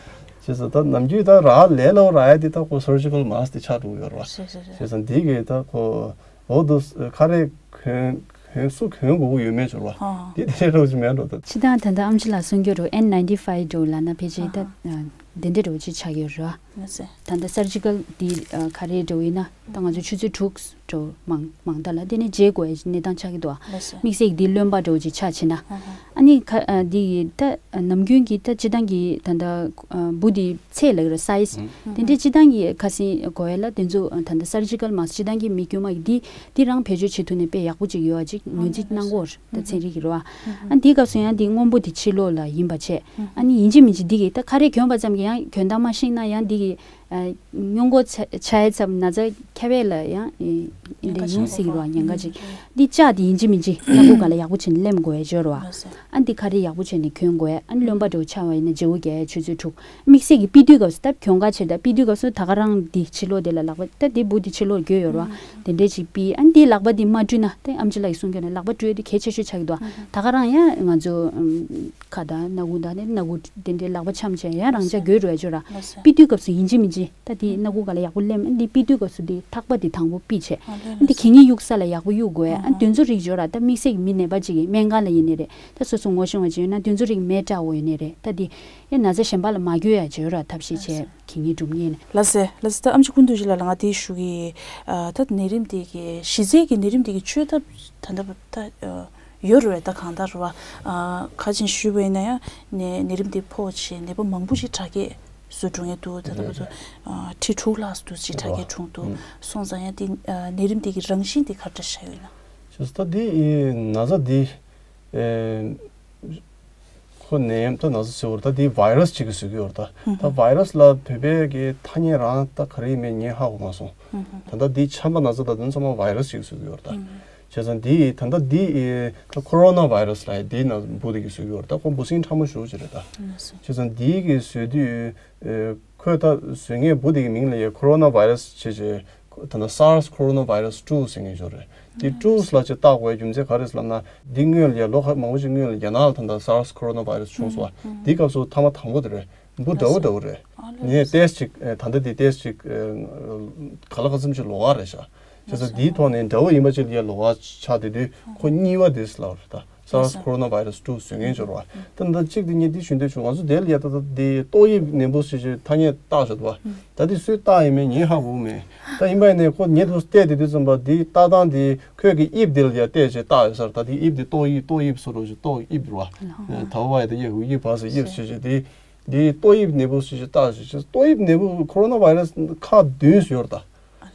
ཙང་ད་ནམ་རྒྱུན་ད་རག་ལས་སླ་པོ་རག་ཡ་དེ་ད་ཁོ་སར་ཇི་ཀལ་མཱ་སི་ཀི་དེ་ཆགས་འགྲོ་གི་ཡོད་རེད་བ། རེད་རེད་རེད། བྱས་ཙང་འདི་གི་ད་ཁོ་འོ་འདུག་ཁ་རས་གྱོན་གྱོན་སུ་གྱོན་དགོས་ཀྱི་ཡོད་མེད་ཅིག་རེད་བ། ཨ། དེ་དེ་འདྲས་འདྲ་བོ་ཅིག་མེད་འགྲོ་ད། སྤྱིར་བཏང་ད་ལྟ་ཨམ་ཆི་ལགས་གསུང་རྒྱུ་འདྲ་བོ་ཨེན་ནའིན་ཊི་ཕའིབ་འདྲ་བོ་ལབ་ན་ཕལ་ཆེར་ད་ཨ། དེ་འདྲས་འདྲ་བོ་ཅིག་ཆགས་ཀྱི་ཡོད་རེད་བ། ལགས་སོ། ད་ལྟ་སར་ཇི་ཀལ་འདི་ཨ་ཁ་རས་འདྲ་བོ་ཡིན་ན་ད་ང་ཚོ་ཆུ་ཚོད་དྲུག་འདྲ་བོ་མང་མང་ད་ལ་དེ་ནས་བརྗེ་དགོས་ཡ་གནས་སྟངས་ཆགས་ཀྱི་འདུག་བ། ལགས་སོ། དམིགས་བསལ་གྱི་འདི་རློན་པ་འདྲ་བོ་ཅིག་ཆགས་ཕྱིན་ན། ཨ་ནི་ཁ་ཨ་འདི་ཡི་ད་ནམ་རྒྱུན་གྱི་ད་སྤྱིར་བཏང་གི་ད་ལྟ་ཨ་འབུ་འདི་ཚད་ལབ་ཀྱི་རེད། སའི་ཛི། དེ་འདྲའི་སྤྱིར་བཏང་གི་ཁ་སང་གོ་ཡ་ལ་དེ་ཚོ་ད་ལྟ་སར་ཇི་ཀལ་མཱ་སི་ཀི་སྤྱིར་བཏང་གི་མི་དཀྱུས་མ་གི་འདི་འདི་རང་བེད་སྤྱོད་བྱེད་ཐུབ་ན་དཔེ་ཡག་པོ་ཅིག་ཡོད་པ་ཅིག་ཉོ་རྩིས་གནང་གི་ཡོད་རེད། ད་ཚན་རིག་གི་རེད་བ། ཨ་འདིའི་སྐབས་སུ་ཡང་འདི་སྔོན་པོ་འདི་ཕྱི་ལོགས་ལ་ཡིན་པ་བྱས། ཨ་ནི་ཡིན་གཅིག་མིན་གཅིག་འདི་གི་ད་ཁ་རས་གྱོན་པ་ཙམ་གྱིས་ཡང་གྱོན་སྟངས་མ་ཤེས་ན་ཡང་འདི་གི་ཨ་སྔོན་འགོག་ཆ་ཆ་ཡ་ཙམ་ན་ཚ་ཁྱབ་པ་ལ་ཡང་ཨེ་འདི་ཉེན་ཁ་ཡོང་སྲིད་ཀྱི་རེད་བ། ཉེན་ཁ་ཅིག་འདི་ལྕགས་འདི་ཡིན་གཅིག་མིན་གཅིག་སྣ་ཁུག་སྒང་ལ་ཡག་པོ་བྱས་ནས་ལེན་དགོས་ཡ་ཅིག་ཡོད་རེད་བ། ཨ་འདི་ཁ་རས་ཡག་པོ་བྱས་ནས་གྱོན་དགོས་ཡ། ཨ་ནི་རློན་པ་འདྲ་བོ་ཆགས་པ་ཡིན་ན་བརྗེ་པོ་རྒྱག་ཡ་ཆུ་ཚོད་དྲུག་དམིགས་བསལ་གྱི་དཔེ་དུས་སྐབས་སུ་ད་གྱོང་ཁ་ཆེ། ད་དཔེ་དུས་སྐབས་སུ་ད་ག་རང་འདི་ཕྱི་ལོགས་དེ་ལ་ལག་པ་ད་འདི་འབུ་འདི་ཕྱི་ལོགས་འགྱོ་ཡོད་རེད་བ། དེ་འདྲས་ཅིག་དཔེ་ཨ་ནི་འདི་ལག་པ་འདི་མ་བཀྲུས་ན། ད་ཨམ་ཆི་ལགས་ཀྱིས་གསུང་རྒྱུ་ན་ལག་པ་བཀྲུ་ཡ་འདི་གལ་ཆེ་ཤོས་ཆགས་ཀྱི་འདུག་ད་ག་རང་ཡང་ང་ཚོ་ཨམ་ཁ་དང་སྣ་ཁུག་དང་ནི་སྣ་ཁུག་དེ་འདྲའི་ལག་པ་འཆམ་བྱས་ཡང་རང་འཇགས་འགྱོ་རུ་ཡ་ཅིག་ཡོད་རེད། དཔེ་དུས་སྐབས་སུ་ཡིན་གཅིག་མིན་གཅིག་ད་འདི་སྣ་ཁུག་སྒང་ལ་ཡག་པོ་ལེན། ཨ་ནི་འདི་དཔེ་དུས་སྐབས་སུ་འདི་ཐག་པ་འདི་དང་པོ་ཕུད་བྱས། ཨ་འདི་གད་སྙིགས་གཡུག་ས་ལ་ཡག་པོ་གཡུག་དགོས། ཨ་དེ་ཚོ་རིགས་ཡོད་ར། ད་དམིགས་བསལ་གྱི་མི་ནད་པ་ཅིག་གིས་སྨན་ཁང་ལ་ཡིན་ནའི་རེད། ད་སོ་སོ་ངོ་ཤེས་པ་ཅིག་ཡོད་ན་དེ་ཚོ་རིགས་མེད་དྲགས་པོ་ཡིན་ནའི་རེད། ད་འདི་ཡང་ན་ཚ་གཞན་པ་ལ་མ་འགོས་ཡ་ཅིག་ཡོད་ར། ཐབས་ཤེས་བྱས་གད་སྙིགས་སྒྲུབ་མཁན། ལགས་སེ། ལགས་སེ། ད་ཨམ་ཆི་ཀུན་ཏུ་ཞིག་ལ་ལ་ང་དེ་ཞུ་གི། ཨ་ད་ནད་རིམས་དེ་གི་གཞི་རྩའི་གི་ནད་རིམས་དེ་གི་བཅོས་ཐབས་ད་ལྟ་ད་ཡོད་རེད་བས། ད་གང་ལྟར་རེད་བ། ཨ་ཁ་ཅིག་ཞུས་པ་ཡིན་ན་ཡང་ནད་ནད་རིམས་དེ་ཕོག་བྱས་ནད་པ་མང་པོ་ཞིག་དྲག་སྐྱེད་བཟོ་འགྲོ་མཁན་འདུག་ད་ལྟ་བར་དུ་ཨ་ཁྲི་དྲུག་ལྷག་འདུག་ཅིག་དྲག་སྐྱེད་བྱུང་འདུག་སོང་ཙང་ཡང་དེ་ཨ་ནད་རིམས་དེ་གི་རང་བཞིན་དེ་ག་འདྲ་ཆགས་ཡོད་ན། ཞེས་ད་དེ་ན་ཚ་དེ། ཨེ། ཁོ་ནད་ཡམས་ད་ན་ཚ་ཟེར་བར་ད་དེ་བྷའི་རས་ཅིག་གིས་བཟོས་ཀྱི་ཡོད་རེད། ད་ད་བྷའི་རས་ལ་བོད་པའི་གི་ཐ་སྙད་རང་ད་ག་རེ་ཡིན་མིན་ངས་ཧ་གོ་མ་སོང་། ད་ལྟ་དེ་ཆམ་པ་ན་ཚ་ད་དེ་ཚང་མ་བྷའི་རས་ཅིག་གིས་བཟོས་ཀྱི་ཡོད་རེད། བྱས་ཙང་དེ་ད་ལྟ་དེ་ད་ཁོ་རོ་ན་བྷའི་རས་ལ་དེ་ན་འབུ་དེ་གིས་བཟོས་ཀྱི་ཡོད་རེད། ད་ཁོ་འབུ་སྲིན་ཕྲ་མོ་ཞེ་པོ་ཅིག་རེད་ད། བྱས་ཙང་དེ་གིས་བཟོས་དུས། ཨེ། ཁོས་ད་བཟོས་མཁན་འབུ་དེ་གི་མིང་ལ་ཡ་ཁོ་རོ་ན་བྷའི་རས་བྱས་བྱས། ད་ལྟ་སཱར་སི་ཁོ་རོ་ན་བྷའི་རས་ཊུ་ཟེར་མཁན་ཞིག་རེད། དེ་ཊུ་ལབ་བྱས་བཏགས་དགོས་རྒྱུ་མཚན་ག་རེ་ཟེར་ལབ་ན། འདི་སྔོན་ལ་ཡ་ལོ་ཁ་མང་པོ་ཞིག་སྔོན་ལ་རྒྱ་ནག་ལ་ད་ལྟ་སཱར་སི་ཁོ་རོ་ན་བྷའི་རས་བྱུང་སོང་བ། དེའི་སྐབས་སུ་ཐ་མ་དང་པོ་དེ་རེད། འབུ་འདྲ་བོ་འདྲ་བོ་རེད། ངས་ཏོག་ཙམ་ཅིག་ཨེ་ད་ལྟ་དེ་ཏོག་ཙམ་ཅིག་ཨེ་ག་ལ་ག་ཙམ་ཅིག་ལོགས་ཀ་རེད་ཤག་བྱས་ཙང་དེའི་ཐོག་ནས་འདྲ་བོ་ཡིན་པ་ཅིག་ལ་ཡ་ལོགས་ཀ་ཆགས་བསྡད་དུས་ཁོ་གཉིས་པ་དེ་ཟེར་ལབ་རེད་ད། SARS coronavirus two བཟོ་མཁན་ཅིག་ཡོད་རེད་བ། ད་ད་གཅིག་དེ་གཉིས་དེ་ཞུ་འདོད་བྱུང་། ང་ཚོ་དེ་ལ་ཡ་ད་ད་དེ་ཏོག་དབྱིབས་ནད་འབུ་ཞེས་བྱས་ཐ་སྙད་བཏགས་བཞག་འདུག་བ། ད་དེ་སུས་བཏགས་ཡིན་མིན་ངས་ཧ་གོ་མེད། ད་ཡིན་པ་ཡིན་ནའི་ཁོ་ཉེ་དུ་བལྟས་དེ་དུས་ཙམ་པ་དེ་ལྟ་སྟངས་དེ་ཁོས་ཀྱི་དབྱིབས་དེ་ལ་ཡ་བལྟས་བྱས་བཏགས་ཡོད་ས་རེད། ད་དེ་དབྱིབས་དེ་ཏོག་དབྱིབས་ཏོག་དབྱིབས་བཟོ་འདྲ་ཞིག་ཏོག་དབྱིབས་རེད་བ། ད་བ་ཡ་ད་དབྱིབས་དབྱིབས་བ་ཟེར་དབྱིབས་ཞེས་བྱས་དེ། འདི་ཏོག་དབྱིབས་ནད་འབུ་ཞེས་བཏགས་ཞེས། ཏོག་དབྱིབས་ནད་འབུ་ཁོ་རོ་ན་བྷའི་རས་ཁག་བདུན་ཡོད་རེད་ད།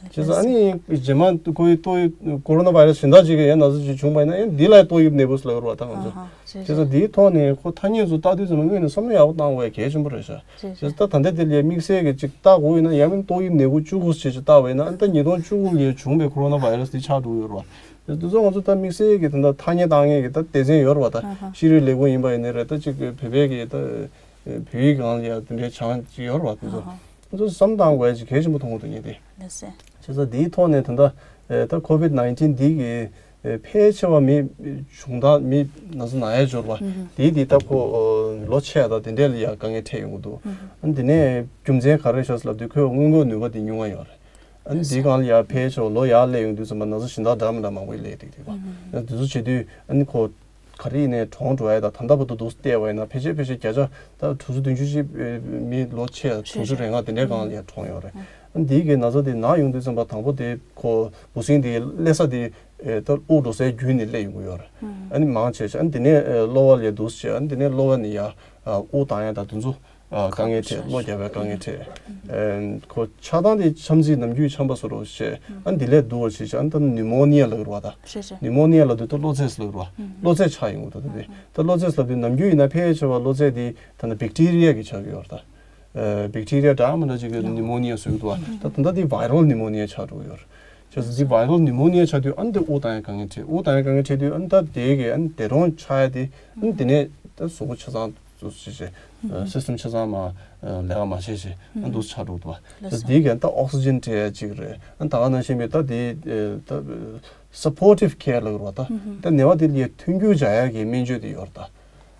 བྱས་ཙང་ཨ་ནི་རྗེས་མ་ཁོའི་ཏོག་དབྱིབས་ཁོ་རོ་ན་བྷའི་རས་གཞན་དག་ཅིག་གི་ཡང་ན་ཚ་ཅིག་བྱུང་བ་ཡིན་ན་ཡང་འདི་ལ་ཏོག་དབྱིབས་ནད་འབུ་ལབ་ཡོད་རེད་བ་ད་ང་ཚོ། ཨ་ཧ། རེད། བྱས་ཙང་འདིའི་ཐོག་ནས་ཁོ་ཐ་སྙད་ཚོ་བཏགས་དུས་ཙམ་པ་དངོས་ནས་བསམ་བློ་ཡག་པོ་བཏང་དགོས་ཡ་གལ་ཆེན་པོ་རེད་ཤག། རེད། བྱས་ཙང་ད་ད་ལྟ་དེ་ལ་དམིགས་བསལ་གྱི་ཅིག་བཏགས་དགོས་ཡིན་ན་ཡང་མིན་ཏོག་དབྱིབས་ནད་འབུ་བཅུ་དགུ་ཞེས་ཅིག་བཏགས་པ་ཡིན་ན་ཨ་ནི་ད་ཉིས་སྟོང་བཅུ་དགུ་ལ་བྱུང་བའི་ཁོ་རོ་ན་བྷའི་རས་འདི་ཆགས་འགྲོ་གི་ཡོད་རེད་བ། དེ་ཚོ་ང་ཚོ་ད་དམིགས་བསལ་གྱི་ད་ལྟ་ཐ་སྙད་བཏགས་མཁན་གྱི་ད་སྡེ་ཚན་ཡོད་རེད་བ་ད། ཨ་ཧ། ཤེས་རིག་ལས་ཁུངས་ཡིན་པ་ཡིན་ནའི་རེད། ད་ཅིག་བོད་པའི་གི་ད་བོད་ཡིག་སྒང་ལ་ཡ་དེ་འདྲའི་བྱང་ཅིག་ཡོད་རེད་བ། དེ་ཚོ་ཨ་ཧ། ང་ཚོ་བསམ་བཏང་དགོས་ཡ་ཅིག་གལ་ཆེན་པོ་མཐོང་གི་འདུག་ངས་དེ། ལགས་སེ། བྱས་ཙང་འདིའི་ཐོག་ནས་ད་ལྟ་ད་ཁོ་བིད་ནའིན་ཊིན་འདི་གི་ཕལ་ཆེ་བ་མི་བྱུང་ད་མི་ན་ཚ་ན་ཡ་འབྱོར་བ་ཨ་ཧ། དེའི་དེ་ད་ཁོ་ལོ་ཆེ་ཡ་ད་དེ་འདྲས་ལ་ཡ་དཀའ་ངལ་འཕྲད་ཡོང་གི་འདུག་ཨ་ཧ། ཨ་ནི་དེ་ནས་རྒྱུ་མཚན་ག་རེ་ཤག་ལབ་དུས་ཁོའི་སྔོན་འགོག་ནུས་པ་དེ་ཉུང་བ་ཡོད་རེད། ཨ་ནི་འདི་སྒང་ལ་ཡ་ཕལ་ཆེར་ལོ་ཡར་སླེབས་ཡོང་དུས་ཙམ་པ་ན་ཚ་གཞན་དག་འདྲ་མི་འདྲ་མང་པོ་སླེབས་བསྡད་ཀྱི་འདུག་བ། ཨ་ནི་དེ་ཚོ་བྱེད་དུས་ཨ་ནི་ཁོ་ག་རེ་ཡིན་ནའི་གྲོངས་འགྲོ་ཡ་དང་ད་ལྟ་བར་དུ་འདུག་བལྟས་པ་ཡིན་ན་ཕལ་ཆེར་ཕལ་ཆེར་བརྒྱ་ཆ་ད་དྲུག་ཅུ་བདུན་ཅུ་ཅིག་མི་ལོ་ཆེ་དྲུག་ཅུ་རེ་ལྔ་དེ་འདྲའི་སྒང་ལ་ཡ་གྲོངས་ཡོད་རེད། ཨ་ནི་འདི་གའི་ན་ཚ་དེ་ན་ཡོང་དུས་ཙམ་པ་དང་པོ་དེ་ཁོ་འབུ་སྲིན་དེ་སླེབས་ས་དེ་ད་དབུགས་འགྲོ་སའི་བརྒྱུད་ནས་སླེབས་ཡོང་གི་ཡོད་རེད། ཨ་ནི་མང་ཆེ་ཆེ་ཨ་ནི་དེ་ནས་གློ་བ་ལ་ཡ་འདུག་བྱས་ཨ་ནི་དེ་ནས་གློ་བ་ནས་ཡ་དབུགས་བཏང་ཡ་དང་དེ་ཚོ། ཨ། དཀའ་ངལ་འཕྲད། གློ་རྒྱག་པའི་དཀའ་ངལ་འཕྲད། ཨ། ཁོ་ཆགས་སྟངས་དེ་ཆམ་ཚིག་ནམ་རྒྱུན་ཆམ་པ་བཟོ་འདྲ་བྱས། ཨ། འདི་ལས་སྡུག་པ་བྱས་བྱས་ཨ་ད་ནུ་མོ་ནི་ཡ་ལབ་ཀྱི་རེད་བ་ད། རེད་རེད། ནུ་མོ་ནི་ཡ་ལབ་དུས་ད་གློ་ཚད་ལབ་ཀྱི་རེད་བ། གློ་ཚད་ཆགས་ཡོང་གི་འདུག་ད་དེ་ད་གློ་ཚད་ལབ་དུས་ནམ་རྒྱུན་ཡིན་ན་ཕལ་ཆེ་བ་གློ་ཚད་དེ་ད་ན་བེག་ཊི་རི་ཡ་གི་ཆགས་ཀྱི་ཡོད་རེད་ད། ཨ། བེག་ཊི་རི་ཡ་འདྲ་མི་འདྲ་ཅིག་གི་ནུ་མོ་ནི་ཡ་བཟོ་གི་འདུག་བ། ད་ད་ལྟ་དེ་བྷའི་རལ་ནུ་མོ་ནི་ཡ་ཆགས་འགྲོ་གི་ཡོད་རེད། བྱས་ཙང་འདི་བྷའི་རལ་ནུ་མོ་ནི་ཡ་ཆགས་དུས་ཨ་ནི་དེ་དབུགས་བཏང་ཡ་དཀའ་ངལ་འཕྲད། དབུགས་བཏང་ཡ་དཀའ་ངལ་འཕྲད་དུས་ཨ་ནི་ད་དེ་གི་ཨ་ནི་དེ་གྲོངས་ཆགས་ཡ་དེ་ཨ་ནི་དེ་ནས་ད་གཟུགས་པོ་ཆ་ཚང་དུ་ཞེས་བྱས། སི་སི་ཊམ་ཆ་ཚང་མ་ལས་ཀ་མ་བྱས་བྱས་ཨ་ནི་འདུག་ཆགས་འགྲོ་འདུག་བ། བྱས་ཙང་དེ་གི་ཨ་ནི་ད་ཨོག་སི་ཇན་སྤྲད་ཡ་གཅིག་རེད། ཨ་ནི་ད་ག་ནང་བཞིན་པའི་ད་དེ་ད་སབ་པོར་ཊིབ་ཁེར་ལབ་དགོས་རེད་བ། ད་ད་ནད་པ་དེ་ལ་ཡ་མཐུན་འགྱུར་བྱ་ཡ་གི་སྨན་བཅོས་དེ་ཡོད་རེད་ད།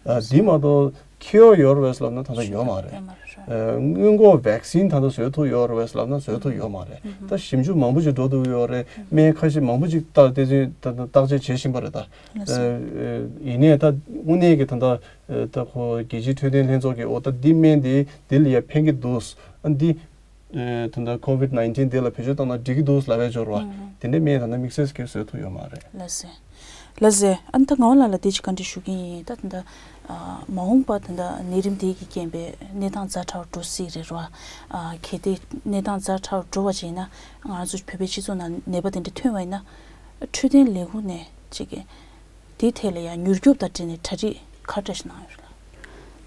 ཨ། འདི་མ་གཏོགས་ཁྱེའུ་ཡོད་རེད་པས་ལབ་ན་ད་ལྟ་ཡོད་མ་རེད། ཨ། སྔོན་འགོག་བེག་སིན་ད་ལྟ་བཟོ་ཐུབ་ཡོད་རེད་པས་ལབ་ན་བཟོ་ཐུབ་ཡོད་མ་རེད། ད་ཞིབ་འཇུག་མང་པོ་ཞིག་འགྲོ་འདུག་ཡོད་རེད། སྨན་ཁ་ཤས་མང་པོ་ཞིག་བརྟག་དེ་ཚོའི་ད་ལྟ་བརྟག་དཔྱད་བྱེད་བཞིན་པ་རེད་ད། ཨ། ཡིན་ནའི་ད་དངོས་གནས་ཀྱི་ད་ལྟ་ད་ཁོ་རྒྱལ་སྤྱིའི་འཕྲོད་བསྟེན་ལྷན་ཚོགས་ཀྱིས་འོ་ད་འདི་སྨན་འདི་འདི་ལ་ཡ་ཕན་གྱི་འདུག་ཨ་འདི། ཨེ། ད་ལྟ་ཁོ་བིད་ནའིན་ཊིན་འདི་ལ་བེད་སྤྱོད་བཏང་ན་འགྲིག་གི་འདུག་ལབ་པའི་འབྱོར་བ། ཨང་། དེ་འདྲའི་སྨན་ད་ལྟ་དམིགས་བསལ་གྱིས་བཟོ་ཐུབ་ཡོད་མ་རེད། ལགས་སེ། ལགས་སེ། ཨ་ནི་ད་ངག་དབང་ལགས་ལ་དེ་ཅིག་བཀའ་འདྲི་ཞུ་གི་ཡིན། ད་ད་ལྟ་ཨ་མ་འོངས་པ་ད་ལྟ་ནད་རིམས་འདི་གི་རྐྱེན་པས་གནས་སྟངས་ཛ་དྲག་འགྲོ་སྲིད་རེད་རོ། ཨ་གལ་ཏེ་གནས་སྟངས་ཛ་དྲག་འགྲོ་བ་ཅིག་ཡིན་ན་ང་ཚོ་བོད་པའི་སྤྱི་ཚོགས་ནང་ནད་པ་དེ་འདྲ་ཐོན་པ་ཡིན་ན་འཕྲོད་བསྟེན་ལས་ཁུངས་ནས་ཅིག་གི་དེའི་ཐད་ལ་ཡང་མྱུར་སྐྱོབ་དང་འབྲེལ་ནས་གྲ་སྒྲིག་ག་འདྲ་ཞིག་གནང་ཡོད་རེད་ལགས།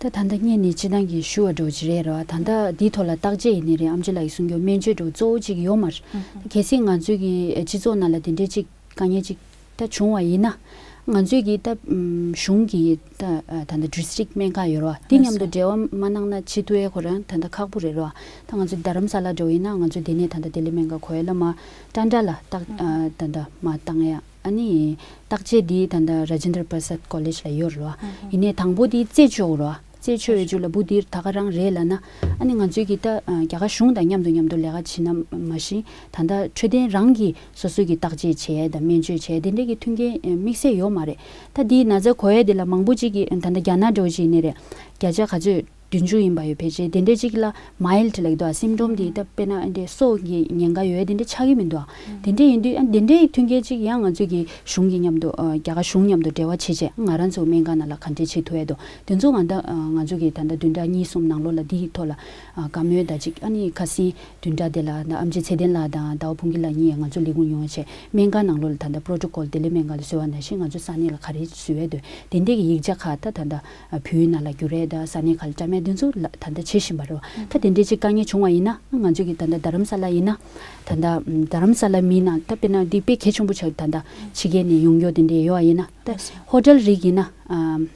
ད་ད་ལྟ་སྔོན་ནས་སྤྱིར་བཏང་གི་ཞུ་བ་འདྲ་བོ་ཅིག་རེད་ར། ད་ལྟ་འདིའི་ཐོག་ལ་བརྟག་དཔྱད་ཡིན་ནའི་རེད། ཨེམ་ཆི་ལགས་ཀྱིས་གསུང་རྒྱུ་སྨན་བཅོས་འདྲ་བོ་གཙོ་བོ་ཅིག་ཡོད་མ་རེད། ད་གལ་སྲིད་ང་ཚོའི་གི་སྤྱི་ཚོགས་ནང་ལ་དེ་འདྲའི་ཅིག་དཀའ་ངལ་ཅིག་ད་བྱུང་བ་ཡིན་ན་ང་ཚོའི་གི་ད་གཞུང་གི་ད་ད་ལྟ་ཌི་སི་ཊིག་སྨན་ཁང་ཡོད་ར་བ། དེ་མཉམ་དུ་འབྲེལ་བ་མ་གནང་ན་བྱེད་ཐུབ་ཡས་ཁོ་རང་ད་ལྟ་ཁག་པོ་རེད་ར་བ། ད་ང་ཚོ་རྡ་རམ་ས་ལ་འདྲ་བོ་ཡིན་ན་ང་ཚོ་དེ་ནས་ད་ལྟ་ལྡི་ལི་སྨན་ཁང་གོ་ཡ་ལ་མ་ཏྲ་འདྲ་ལ་ད་ད་ལྟ་མ་བཏང་ཡ། ཨ་ནི་བརྟག་དཔྱད་འདི་ད་ལྟ་ར་ཇེན་དྲ་པྲ་སཱད་ཀོ་ལེཇ་ལ་ཡོད་རེད་བ། ཡིན་ནའི་དང་པོ་འདི་རྩད་གཅོད་རེད་བ། རྩད་གཅོད་ཡོད་རྒྱུ་ལ་འབུ་འདི་ད་ག་རང་རེད་ལབ་ན། ཨ་ནི་ང་ཚོའི་གི་ད་རྒྱ་གར་གཞུང་དང་མཉམ་དུ་མཉམ་དུ་ལས་ཀ་བྱེད་ན་མ་གཞི་ད་ལྟ་འཕྲོད་བསྟེན་རང་གི་སོ་སོའི་གི་བརྟག་དཔྱད་བྱེད་ཡ་དང་སྨན་བཅོས་བྱེད་ཡ་དེ་འདྲའི་གི་མཐུན་རྐྱེན་དམིགས་བསལ་ཡོད་མ་རེད། ད་འདིའི་ན་ཚ་གོ་ཡ་དེ་ལ་མང་པོ་ཅིག་གི་ད་ལྟ་རྒྱ་ནག་འདྲ་བོ་ཅིག་ཡིན་ནའི་རེད། བརྒྱ་ཆ་ག་ཚོད་བདུན་ཅུ་ཡིན་པ་ཡོད། ཕལ་ཆེར་དེ་འདྲའི་ཅིག་ལ་མའིལ་ཌི་ལབ་ཀྱི་འདུག་ཨ། སིམ་ཊོམ་དེ་ད་དཔེར་ན་འདི་སྲོག་གི་ཉེན་ཁ་ཡོད་དེ་འདྲ་ཆགས་ཀྱི་མི་འདུག་ཨ། དེ་འདྲ་ཡིན་དུས་ཨ་དེ་འདྲའི་མཐུན་རྐྱེན་ཅིག་ཡང་ང་ཚོས་ཀྱི་གཞུང་གི་མཉམ་དུ་ཨ་རྒྱ་གར་གཞུང་མཉམ་དུ་འབྲེལ་བ་བྱེད་བྱས་ང་རང་ཚོ་སྨན་ཁང་ནང་ལ་ག་འདྲས་བྱེད་ཐུབ་ཡས་འདུག་དེ་ཚོ་ང་ད་ཨ་ང་ཚོ་གི་ད་ལྟ་བདུན་ཕྲག་གཉིས་གསུམ་ནང་ལོགས་ལ་འདིའི་ཐོག་ལ་ཨ་བཀའ་མོལ་དང་ཅིག་ཨ་ནི་ཁ་སང་བདུན་ཕྲག་དེ་ལ་ད་ཨམ་ཆི་ཚེ་བརྟན་ལགས་དང་ཟླ་བ་ཕུན་སྐྱིད་ལགས་གཉིས་ང་ཚོ་ལས་ཁུངས་ཡོང་བྱས་སྨན་ཁང་ནང་ལོགས་ལ་ད་ལྟ་པྲོ་ཊོ་ཀོལ་ལྡི་ལི་སྨན་ཁང་ལ་བཟོས་པ་ནང་བཞིན་ང་ཚོ་ས་གནས་ལ་ག་རེ་བཟོ་ཡས་འདུག་དེ་འདྲས་ཀྱི་ཡིག་ཆ་ཁག་ད་ད་ལྟ་བོད་ཡིག་ནང་ལ་བསྒྱུར་ཡས་དང་ས་གནས་ཁག་ལ་བཀྲམ་ཡས་དེ་ཚོ་ལ་ད་ལྟ་བྱེད་བཞིན་པ་རེད་བ། ད་དེ་འདྲའི་ཅིག་དཀའ་ངལ་བྱུང་བ་ཡིན་ན་ང་ཚོ་གི་ད་ལྟ་རྡ་རམ་ས་ལ་ཡིན་ན་ད་ལྟ་རྡ་རམ་ས་ལ་མིན་ན་ད་དཔེར་ན་འདི་དཔེ་གལ་ཆེན་པོ་ཆགས་ད་ལྟ་ཕྱི་རྒྱལ་ནས་ཡོང་རྒྱུ་དེ་འདྲས་ཡོད་བ་ཡིན་ན་ད་ཧོ་ཊེལ་རིགས་ཡིན་ན་ཨམ་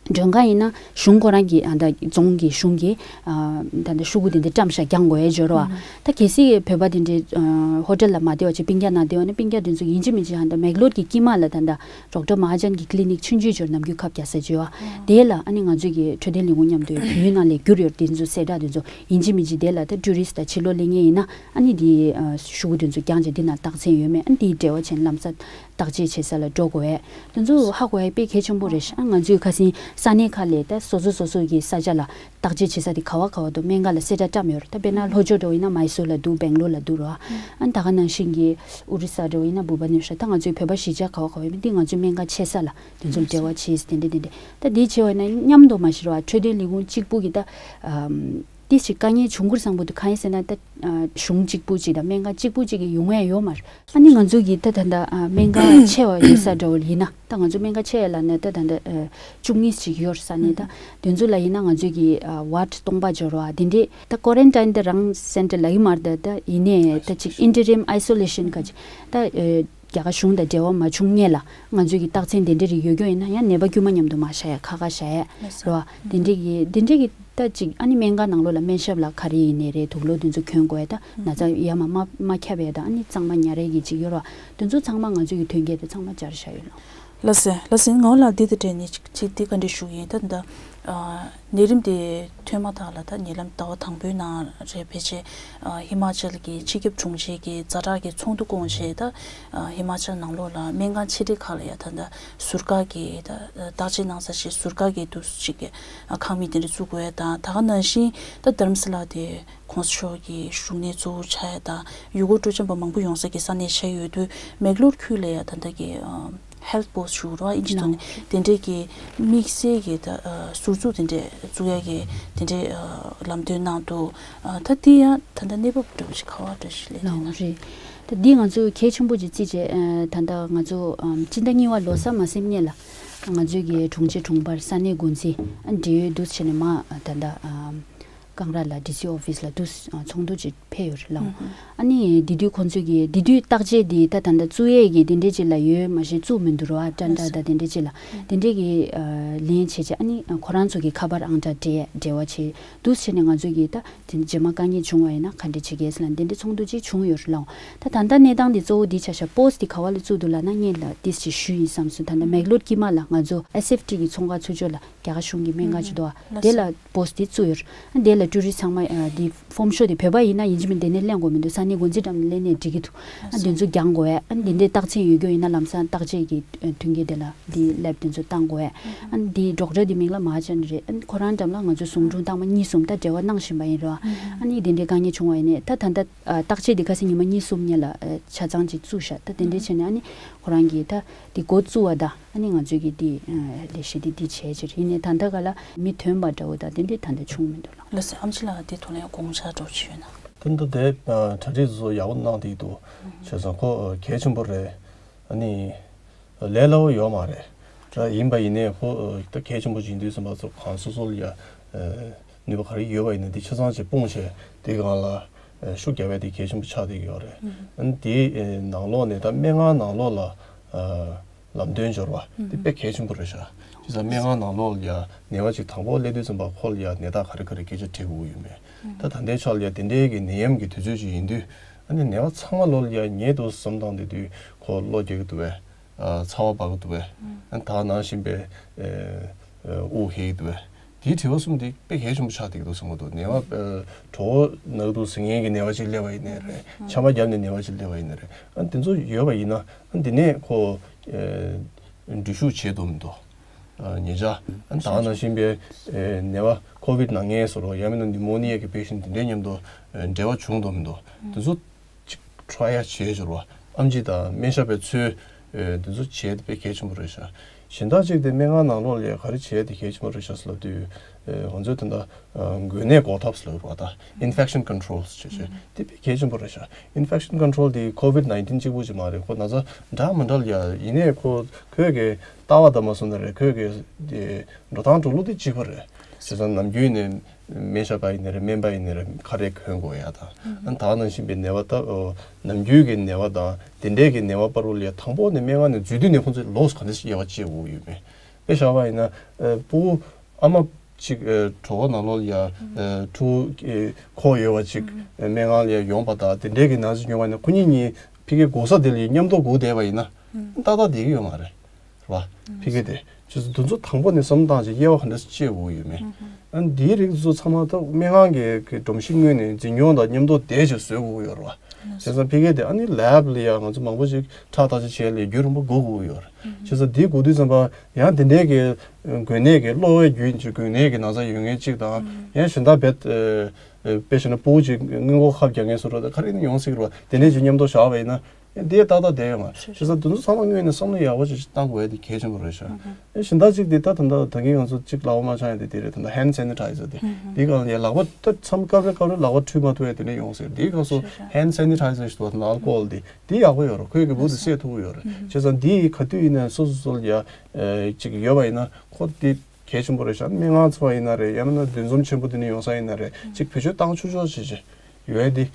མགྲོན་ཁང་ཡིན་ན་གཞུང་ཁོ་རང་གི་ཨ་ད་རྫོང་གི་གཞུང་གི་ཨ་ད་ད་ཤོག་གུ་དེ་འདྲ་བཀྲམ་ཤག་རྒྱག་དགོས་ཡས་འབྱོར་བ། ད་གལ་སྲིད་བོད་པ་དེ་འདྲའི་ཨ་ཧོ་ཊེལ་ལ་མ་བསྡད་པ་བྱས་སྤུན་ཀྱག་ནང་བསྡད་པ་ན་སྤུན་ཀྱག་དེ་ཚོ་ཡིན་གཅིག་མིན་གཅིག་ཨ་ད་མེག་ལོར་གྱི་དཀྱིལ་མ་ལ་ད་ད་ཌོག་ཊར་མ་ཧ་ཇན་གྱི་ཀི་ལི་ནིག་ཆུང་ཆུང་འབྱོར་ནམ་རྒྱུན་ཁབ་རྒྱག་ས་བྱས་པ། དེ་ལ་ཨ་ནི་ང་ཚོས་ཀྱི་འཕྲོད་བསྟེན་ལས་ཁུངས་མཉམ་དུ་བོད་ཡིག་ནང་ལས་བསྒྱུར་ཡོད་དེ་ཚོ་གསལ་བསྒྲགས་དེ་ཚོ་ཡིན་གཅིག་མིན་གཅིག་དེ་ལ་ད་ཊུ་རི་སི་ཊི་དང་ཕྱིར་ལོག་སླེབས་མཁན་ཡིན་ན་ཨ་ནི་དེ་ཤོག་གུ་དེ་ཚོ་རྒྱག་བྱས་འདི་ན་རྟགས་མཚན་ཡོད་མེད་ཨ་ནི་དེའི་འབྲེལ་བ་བྱས་ནས་ལམ་སང་བརྟག་དཔྱད་བྱེད་ས་ལ་འགྲོ་དགོས་པས། དེ་ཚོ་ཧ་གོ་ཡ་དཔེ་གལ་ཆེན་པོ་རེད་ཤག་ང་ཚོས་ཁ་སང་ས་གནས་ཁག་ལ་ད་སོ་སོ་སོ་སོ་གི་ས་ཆ་ལ་བརྟག་དཔྱད་བྱེད་ས་དེ་ག་བ་ག་བ་འདུག་སྨན་ཁང་ལ་གསལ་བསྒྲགས་བཀྲམ་ཡོད་རེད། ད་དཔེར་ན་ལྷོ་ཕྱོགས་འདྲ་བོ་ཡིན་ན་མའི་སུར་ལ་འདུག་སྦེང་ལོར་ལ་འདུག་རེད་བ། ཨ་ནི་ད་ག་ནང་བཞིན་གྱི་ཨོ་རི་ས་འདྲ་བོ་ཡིན་ན་བྷུ་བ་ནེ་ཤར། ད་ང་ཚོའི་བོད་པ་གཞིས་ཆགས་ག་བ་ག་བ་ཡོད་མེད་འདི་ང་ཚོའི་སྨན་ཁང་ཆེ་ས་ལ་དེ་ཚོར་འབྲེལ་བ་བྱས་དེ་འདྲ་དེ་འདྲ་ད་འདི་བྱས་པ་ཡིན་ན་མཉམ་དུ་མ་ཤི་ར་བ་འཕྲོད་བསྟེན་ལས་ཁུངས་གཅིག་པུ་གི་ད་ཨམ། ཏི་ཞིག་དཀའ་ངལ་བྱུང་ཁུལ་བཟང་པོ་འདུག་གང་ཡིན་ཟེར་ན་ད་གཞུང་གཅིག་པུ་གཅིག་དང་སྨན་ཁང་གཅིག་པུ་གཅིག་གི་ཡོང་ཡ་ཡོད་མ་རེད། ཨ་ནི་ང་ཚོ་གི་ད་ད་ད་སྨན་ཁང་ཆེ་བ་ཡོད་ས་འདྲ་བོ་ཡིན་ན་ད་ང་ཚོ་སྨན་ཁང་ཆེ་བ་ལ་ནི་ད་ད་ད་བཅུ་གཉིས་ཅིག་ཡོད་ས་ནི་ད་དེ་ཚོ་ལ་ཡིན་ན་ང་ཚོ་གི་ཝར་ཌི་སྟོང་པ་འབྱོར་བ་དེ་འདྲས་ད་ཀོ་རན་ཊིན་དེ་རང་སེན་ཊར་ལ་ཡོད་མ་རེད། ད་ད་ཡིན་ནའི་ད་ཅིག་ཨིན་ཊི་རིམ་ཨའི་སོ་ལེ་ཤན་ག་ཅིག་ད། རྒྱ་གར་གཞུང་དང་འབྲེལ་བ་མ་བྱུང་སྔོན་ལ་ང་ཚོས་ཀྱི་རྟགས་མཚན་དེ་འདྲ་རིགས་ཡོད་རྒྱུ་ཡིན་ན་ཡང་ནད་པ་དཀྱུས་མ་མཉམ་དུ་མ་བཞག་ཡ་ཁ་ཁ་བཞག་ཡ་རེད་བ། དེ་འདྲ་གི་དེ་འདྲ་གི་ད་ཅིག་ཨ་ནི་སྨན་ཁང་ནང་ལོགས་ལ་སྨན་ཞབས་ལ་ག་རེ་ཡིན་ནའི་རེད། དུག་ལོག་དེ་ཚོ་གྱོན་དགོས་ཡ་ད་ན་ཚ་ཡར་མར་མ་མ་ཁྱབ་ཡ་ད་ཨ་ནི་གཙང་མ་ཉར་ཡ་གི་ཅིག་ཡོད་རེད་བ། དེ་ཚོ་ཚང་མ་ང་ཚོས་ཀྱི་ཐོན་སྐྱེད་དེ་ཚང་མ་སྦྱར་བཞག་ཡོད་ལགས། ལགས་སེ་ལགས་སེ་ངོ་ལ་འདི་དང་འབྲེལ་ནས་ཅིག་ཅིག་འདི་བཀའ་འདྲི་ཞུ་གི་ཡིན། ད་ད་ནད་རིམས་དེ་ཐོན་མ་ཐག་ལ་ད་ཉེ་ལམ་ཟླ་བ་དང་པོའི་ནང་རེད་ཕལ་ཆེར་ཧི་མ་ཅལ་གྱི་སྤྱི་ཁྱབ་དྲུང་ཆེ་གི་ཛ་དྲག་གི་ཚོགས་འདུ་བསྐོངས་བྱས་ད། ཨ་ཧི་མ་ཅལ་ནང་ལོགས་ལ་སྨན་ཁང་ཆེ་གྲས་ཁག་ལ་ཡ་ད་ལྟ་ཟུར་བཀག་གི་ད་བརྟག་དཔྱད་གནང་ས་ཞིག་ཟུར་བཀག་གི་འདུག་ཅིག་གི་ཨ་ཁང་མིག་དེ་འདྲ་བཙུགས་དགོས་ཡ་དང་། ད་ག་ནང་བཞིན་ད་དྷ་རམ་ས་ལ་དེ་༸གོང་ས་མཆོག་གི་བཞུགས་གནས་གཙོ་བོ་ཆགས་ཡ་དང་ཡུལ་སྐོར་སྤྲོ་འཆམ་པ་མང་པོ་ཡོང་ས་གི་ས་གནས་ཆགས་ཡོད་དུས་མེག་ལོར་ཁུལ་ལ་ཡ་ད་ལྟ་གི་ཨ་ཧེལ་ཐི་པོ་སི་ཊི་ཞུ་རོགས་ཨིན་ཇི་ཐོག་ནས་དེ་འདྲས་ཀྱི་དམིགས་བསལ་གྱི་ད་ཨ་ཟུར་འཛུགས་དེ་འདྲས་བཙུགས་ཡ་གི་དེ་འདྲས་ཨ་ལམ་སྟོན་གནང་འདུག་ཨ་ད་དེ་ཡང་ད་ལྟ་གནས་བབ་འདྲ་བོ་ཞིག་ག་བ་འདྲ་ཞིག་ལས་ལའོ་དེ་ན། རེད། ད་འདི་ང་ཚོས་གལ་ཆེན་པོ་ཅིག་བརྩིས་བྱས། ཨ་ད་ལྟ་ང་ཚོ་ཨམ་སྤྱི་ཟླ་གཉིས་པ་ལོ་གསར་མ་ཟིན་སྔོན་ལ་ང་ཚོའི་གི་དྲུང་ཆེ་དྲུང་འཕར་ས་གནས་འགོ་འཛིན་ཨ་འབྲེལ་ཡོད་འདུག་བྱས་ནས་མ་ད་ལྟ་ཨམ་ཀང་ར་ལ་ཌི་སི་ཨོ་ཕིས་ལ་འདུག་ཨ་ཚོགས་འདུ་ཅིག་ཕེབས་ཡོད་རེད་ལགས། ཨ་ནི་དེ་དུས་ཁོང་ཚོས་ཀྱི་དེ་དུས་བརྟག་དཔྱད་འདི་ད་ད་ལྟ་བཙུགས་ཡས་ཀྱི་དེ་འདྲས་ཅིག་ལ་ཡོད་མ་ཤེས་བཙུགས་མི་འདུག་རོ། ཨ་ཏྲ་འདྲ་ད་དེ་འདྲས་ཅིག་ལ་དེ་འདྲས་ཀྱི་ཨ་ལན་བྱས་བྱས་ཨ་ནི་ཁོ་རང་ཚོ་གི་ཁ་པར་ཨང་གྲངས་འབྲེལ་འབྲེལ་བ་བྱས་འདུག་བྱས་ནས་ང་ཚོས་ཀྱི་ད། དེ་རྗེས་མ་དཀའ་ངལ་བྱུང་བ་ཡིན་ན་ག་འདྲ་བྱེད་དགོས་ལབ་དེ་འདྲའི་ཚོགས་འདུ་ཅིག་བྱུང་ཡོད་རེད་ལགས། ད་ད་ལྟ་གནས་སྟངས་འདི་གཙོ་བོ་འདི་ཆ་བཞག་པོ་སི་ཊི་འདི་ག་བ་ལ་བཙུགས་འདུག་ལབ་ན་སྔོན་ལ་ཏིས་ཅིག་ཞུས་ཡིན་བསམ་སོང་། ད་ལྟ་མེག་ལོར་དཀྱིལ་མ་ལ་ང་ཚོ་ཨེས་ཨེཕ་ཊི་གི་ཚོང་ཁང་ཚུགས་ཕྱོགས་ལ་རྒྱ་གར་གཞུང་གི་སྨན་ཁང་ཅིག་འདུག་བ། དེ་ལ་པོ་སི་ཊི་འདི་བཙུགས་ཡོད་རེད། ཨ་དེ་ལ་ཊུ་རི་སི་ཊི་ཚང་མ་ཨ་འདི་ཕོམ་ཤོག་དེ་བོད་པ་ཡིན་ན་ཡིན་གཅིག་མིན་གཅིག་དེ་ནས་ལེན་དགོས་མི་འདུག་ས་གནས་འགོ་འཛིན་འགྲམ་ནས་ལེན་ནས་འགྲིག་གི་འདུག་ཨ་འདི་ཚོ་རྒྱག་དགོས་ཨ་འདི་འདྲའི་རྟགས་མཚན་ཡོད་རྒྱུ་ཡིན་ན་ལམ་སང་བརྟག་དཔྱད་ཀྱི་མཐུན་རྐྱེན་དེ་ལ་འདི་ལེབ་དེ་ཚོ་བཏང་དགོས་ཨ་འདི་ཌོག་ཊར་དེ་མིང་ལ་མ་ཧ་ཅན་རེད། ཨ་ཁོ་རང་འགྲམ་ལ་ང་ཚོ་ཟུང་དྲུང་བཏང་མ་གཉིས་གསུམ་ད་འབྲེལ་བ་གནང་བཞིན་པ་ཡིན་རོ། ཨ་ནི་དེ་འདྲའི་དཀའ་ངལ་བྱུང་བ་ཡིན་ནའི་ད་ད་ལྟ་བརྟག་དཔྱད་དེ་ཁ་སང་ཉི་མ་གཉིས་གསུམ་སྔོན་ལ་ཆ་ཚང་ཅིག་བཙུགས་ཤག་ད་དེ་འདྲའི་བྱས་ནས་ཨ་ནི་ཁོ་རང་གིས་ད་དེ་འགོ་བཙུགས་པ་ད་ཨ་ནི་ང་ཚོས་ཀྱི་དེ་ལས་གཞི་དེ་འདི་བྱས་ཕྱིར་ཡིན་ནའི་ད་ལྟ་ག་ལ་མི་ཐོན་པ་འདྲ་བོ་ད་དེ་འདྲའི་ད་ལྟ་བྱུང་མི་འདུག་ལགས། ལགས་སེ་ཨམ་ཆི་ལགས་དེ་ཐོག་ལ་ཡང་དགོངས་འཆར་འདྲ་བོ་ཅིག་ཡོད་ན། ད་ལྟ་དེ་གྲ་སྒྲིག་བཟོ་ཡག་པོ་གནང་བསྡད་འདུག་བྱས་ཙང་ཁོ་གལ་ཆེན་པོ་རེད། ཨ་ནི། ལས་སླ་བོ་ཡོད་མ་རེད། ད་ཡིན་པ་ཡིན་ནའི་ཁོ་ད་གལ་ཆེན་པོ་ཅིག་ཡིན་དུས་ཙམ་པ་ཚོ་གང་སོ་སོ་ལ་ཡ་ནུས་པ་ག་རེ་ཡོད་པ་ཡིན་ན་དེ་ཆ་ཚང་ཅིག་སྤུངས་བྱས་དེ་སྒང་ལ་ཤུགས་རྒྱབ་ཡ་དེ་གལ་ཆེན་པོ་ཆགས་བསྡད་ཀྱི་ཡོད་རེད། ཨ་ནི་དེའི་ནང་ལོགས་ནས་ད་སྨན་ཁང་ནང་ལོགས་ལ་ལམ་སྟོན་འབྱོར་བ་དེ་དཔེ་གལ་ཆེན་པོ་རེད་ཤག་བྱས་ཙང་སྨན་ཁང་ནང་ལོགས་ལ་ཡ་ནད་པ་ཅིག་དང་པོ་སླེབས་དུས་ཙམ་པ་ཁོ་ལ་ཡ་ནད་རྟགས་ག་རེ་ག་རེ་སྐད་ཆ་དྲི་དགོས་ཀྱི་ཡོད་མེད། ད་ད་ལྟའི་ཆར་ལ་ཡ་དེ་འདྲའི་གི་ནད་ཡམས་ཀྱི་དུས་ཚོད་ཅིག་ཡིན་དུས་ཨ་ནི་ནད་པ་ཚང་མ་ལོགས་ལ་ཡ་ཉལ་འདུག་བསམ་སྟངས་དེ་དུས་ཁོ་གློ་རྒྱག་གི་འདུག་པས། ཚ་བ་འབར་གི་འདུག་པས། ད་ནང་བཞིན་པའི་དབུགས་ཧལ་གི་འདུག་པས། དེའི་དྲི་བ་གསུམ་དེ་དཔེ་གལ་ཆེན་པོ་ཆགས་བསྡད་ཀྱི་འདུག་བསམ་གྱི་འདུག་ནད་པ་གྲོད་ཁོག་ན་གི་འདུག་ཟེར་མཁན་གྱི་ནད་པ་ཅིག་སླེབས་པ་ཡིན་ནའི་རེད། ཆམ་པ་བརྒྱབ་ནས་ནད་པ་ཅིག་སླེབས་པ་ཡིན་ནའི་རེད། ཨ་དེ་ཚོ་ཡོད་པ་ཡིན་ན་ཨ་འདི་ནས་ཁོ་འགྲུལ་བཞུད་བྱེད་འདུག་མི་འདུག་ཉེ་ཆར་ཨ་ད་ནང་བཞིན་པའི་ནད་པ་ཁོ་བིད་ན་མཁན་བཟོ་འདྲ་ཡང་མིན་ན་ནིའུ་མོ་ནི་ཡ་གི་པེ་ཤེན་དེ་འདྲའི་མཉམ་དུ་འབྲེལ་བ་བྱུང་འདུག་མི་འདུག་དེ་ཚོ་ཅིག་ཁྲོ་ཡ་བྱས་བྱས་རོ། ཨམ་ཆི་དང་སྨན་ཞབས་པའི་ཚོས་འདི་ཚོ་བྱས་ཏེ་དཔེ་གལ་ཆེན་པོ་རེད་ཤག་གཞན་དག་ཅིག་དེ་སྨན་ཁང་ནང་ལོགས་ལ་ག་རེ་བྱས་ཏེ་གལ་ཆེན་པོ་རེད་ཤག་ཟེར་ལབ་དུས་ང་ཚོས་ད་ལྟ་འགོས་ནད་འགོག་ཐབས་ཟེར་ལབ་རོ། ད་infection control་བྱས་བྱས་དེ་དཔེ་གལ་ཆེན་པོ་རེད་ཤག infection control་དེ་ཁོ་བིད་ནའིན་ཊིན་གཅིག་པུ་ཅིག་མ་རེད། ཁོ་ན་ཚ་འདྲ་མི་འདྲ་ལ་ཡ་ཡིན་ནའི་ཁོ་ཁོས་གི་ལྟ་བ་ལྟ་མ་སོང་ན་རེད། ཁོས་གི་འགྲོ་སྟངས་འགྲོ་ལུགས་དེ་གཅིག་པ་རེད། བྱས་ཙང་ནམ་རྒྱུན་ནས་སྨན་ཞབས་པ་ཡིན་ནའི་རེད། སྨན་པ་ཡིན་ནའི་རེད། ཁ་རས་གོན་དགོས་ཡ་དང་། ཨ་ད་ནང་བཞིན་པའི་ནད་པ་ད་ནམ་རྒྱུན་གྱི་ནད་པ་དང་དེ་འདྲས་ཀྱི་ནད་པ་བར་དུ་ལ་ཡ་དང་པོ་ནས་སྨན་ཁང་ནས་འཛུལ་དུས་ནས་ཁོང་ཚོས་ལོགས་ག་འདྲ་ཞིག་དབྱེ་བ་ཕྱེ་དགོས་ཡོད་མེད། དཔེ་བཞག་པ་ཡིན་ན་ཨ་སྤུ་གུ་ཨ་མ་གཅིག་ཨ་གྲོད་ཁོག་ནང་ལོགས་ལ་ཡ་ཨ་ཕྲུ་གུ་ཁོག་ཡོད་པ་གཅིག་ཨ་སྨན་ཁང་ལ་ཡ་ཡོང་པ་དང་དེ་འདྲའི་གི་ནང་ཚན་ཡོང་བ་ཡིན་ན་ཁོ་གཉིས་གཉིས་ཕ་གིའི་སྒུག་ས་དེ་ལ་མཉམ་དུ་སྒུག་བསྡད་པ་ཡིན་ན་ཏག་ཏག་བསྡད་ཀྱི་ཡོད་མ་རེད། རེད་བ། ཕ་གི་དེ་ཁྱེད་ཚོ་དེ་ཚོ་དང་པོ་ནས་བསམ་བློ་བཏང་བྱས་དབྱེ་བ་ག་འདྲ་སེ་ཕྱེ་དགོས་ཀྱི་ཡོད་མེད། ཨ་ནི་འདིའི་རིགས་ཚོ་ཚང་མ་ད་སྨན་ཁང་གི་གི་སྒྲོམ་གཞི་དངོས་ནས་འཛིན་སྐྱོང་དང་མཉམ་དུ་བསྡད་བྱས་བཟོ་དགོས་ཀྱི་ཡོད་རེད་བ། བྱས་ཙང་ཕ་གི་དེ་ཨ་ནི་ལེབ་ལ་ཡང་ང་ཚོ་མང་པོ་ཞིག་ཁྲག་བརྟག་དཔྱད་བྱས་ལས་རྒྱུན་རིང་པོ་སྒུག་དགོས་ཀྱི་ཡོད་རེད། བྱས་ཙང་འདི་སྒུག་དུས་ཙམ་པ་ཡང་དེ་འདྲའི་གི་འགོས་ནད་ཀྱི་གློ་བའི་རྒྱུན་གྱི་འགོས་ནད་ཀྱི་ན་ཚ་ཡོད་མཁན་གཅིག་དང་ཡང་གཞན་དག་རྦད་དཔེ་བྱས་ན་སྤུ་གུ་གཅིག་སྔོན་འགོག་ཁབ་རྒྱག་མཁན་བཟོ་འདྲ་དང་ག་རེ་ཡིན་ན་ཡོང་སྲིད་ཀྱི་རེད་བ། དེ་འདྲའི་ཅིག་མཉམ་དུ་བཞག་པ་ཡིན་ན། འདི་ཏག་ཏག་བསྡད་ཡོད་མ་རེད། བྱས་ཙང་དེ་ཚོ་ཚང་མ་དངོས་ནས་བསམ་བློ་ཡག་པོ་ཅིག་བཏང་དགོས་ཡ་དེ་གལ་ཆེན་པོ་རེད་ཤག་ཨ་གཞན་དག་ཅིག་དེ་ད་ད་ལྟ་ད་གིན་ང་ཚོ་ཅིག་ལག་པ་མ་འཆང་ཡ་དེ་དེ་རེད། ད་ལྟ་hand sanitizer་དེ་འདི་གང་ལ་ཡ་ལག་པ་ད་མཚམས་སྐབས་རེ་སྐབས་རེ་ལག་པ་འཁྲུད་མ་ཐུབ་ཡ་དེ་འདྲ་ཡོང་སྲིད། འདི་གང་སོ་hand sanitizer་ཞིག་འདུག་ད་ལྟ་ཨལ་ཀོ་ཧོལ་དེ་འདི་ཡག་པོ་ཡོད་རེད། ཁོས་གི་འབུ་དེ་བསད་ཐུབ་ཀྱི་ཡོད་རེད། བྱས་ཙང་འདི་ག་དུས་ཡིན་ན་སོ་སོ་སོ་ལ་ཡ་ཅིག་ཡོད་པ་ཡིན་ན་ཁོ་དེ་གལ་ཆེན་པོ་རེད་ཤག་སྨན་ཁང་ཚོ་ཡིན་ན་རེད། ཡང་མིན་ན་འདུ་འཛོམས་ཆེན་པོ་དེ་འདྲ་ཡོང་ས་ཡིན་ན་རེད། ཅིག་བེད་སྤྱོད་བཏང་ཆོག་ཆོག་བྱེད་བྱེད་ཡོད་དེ་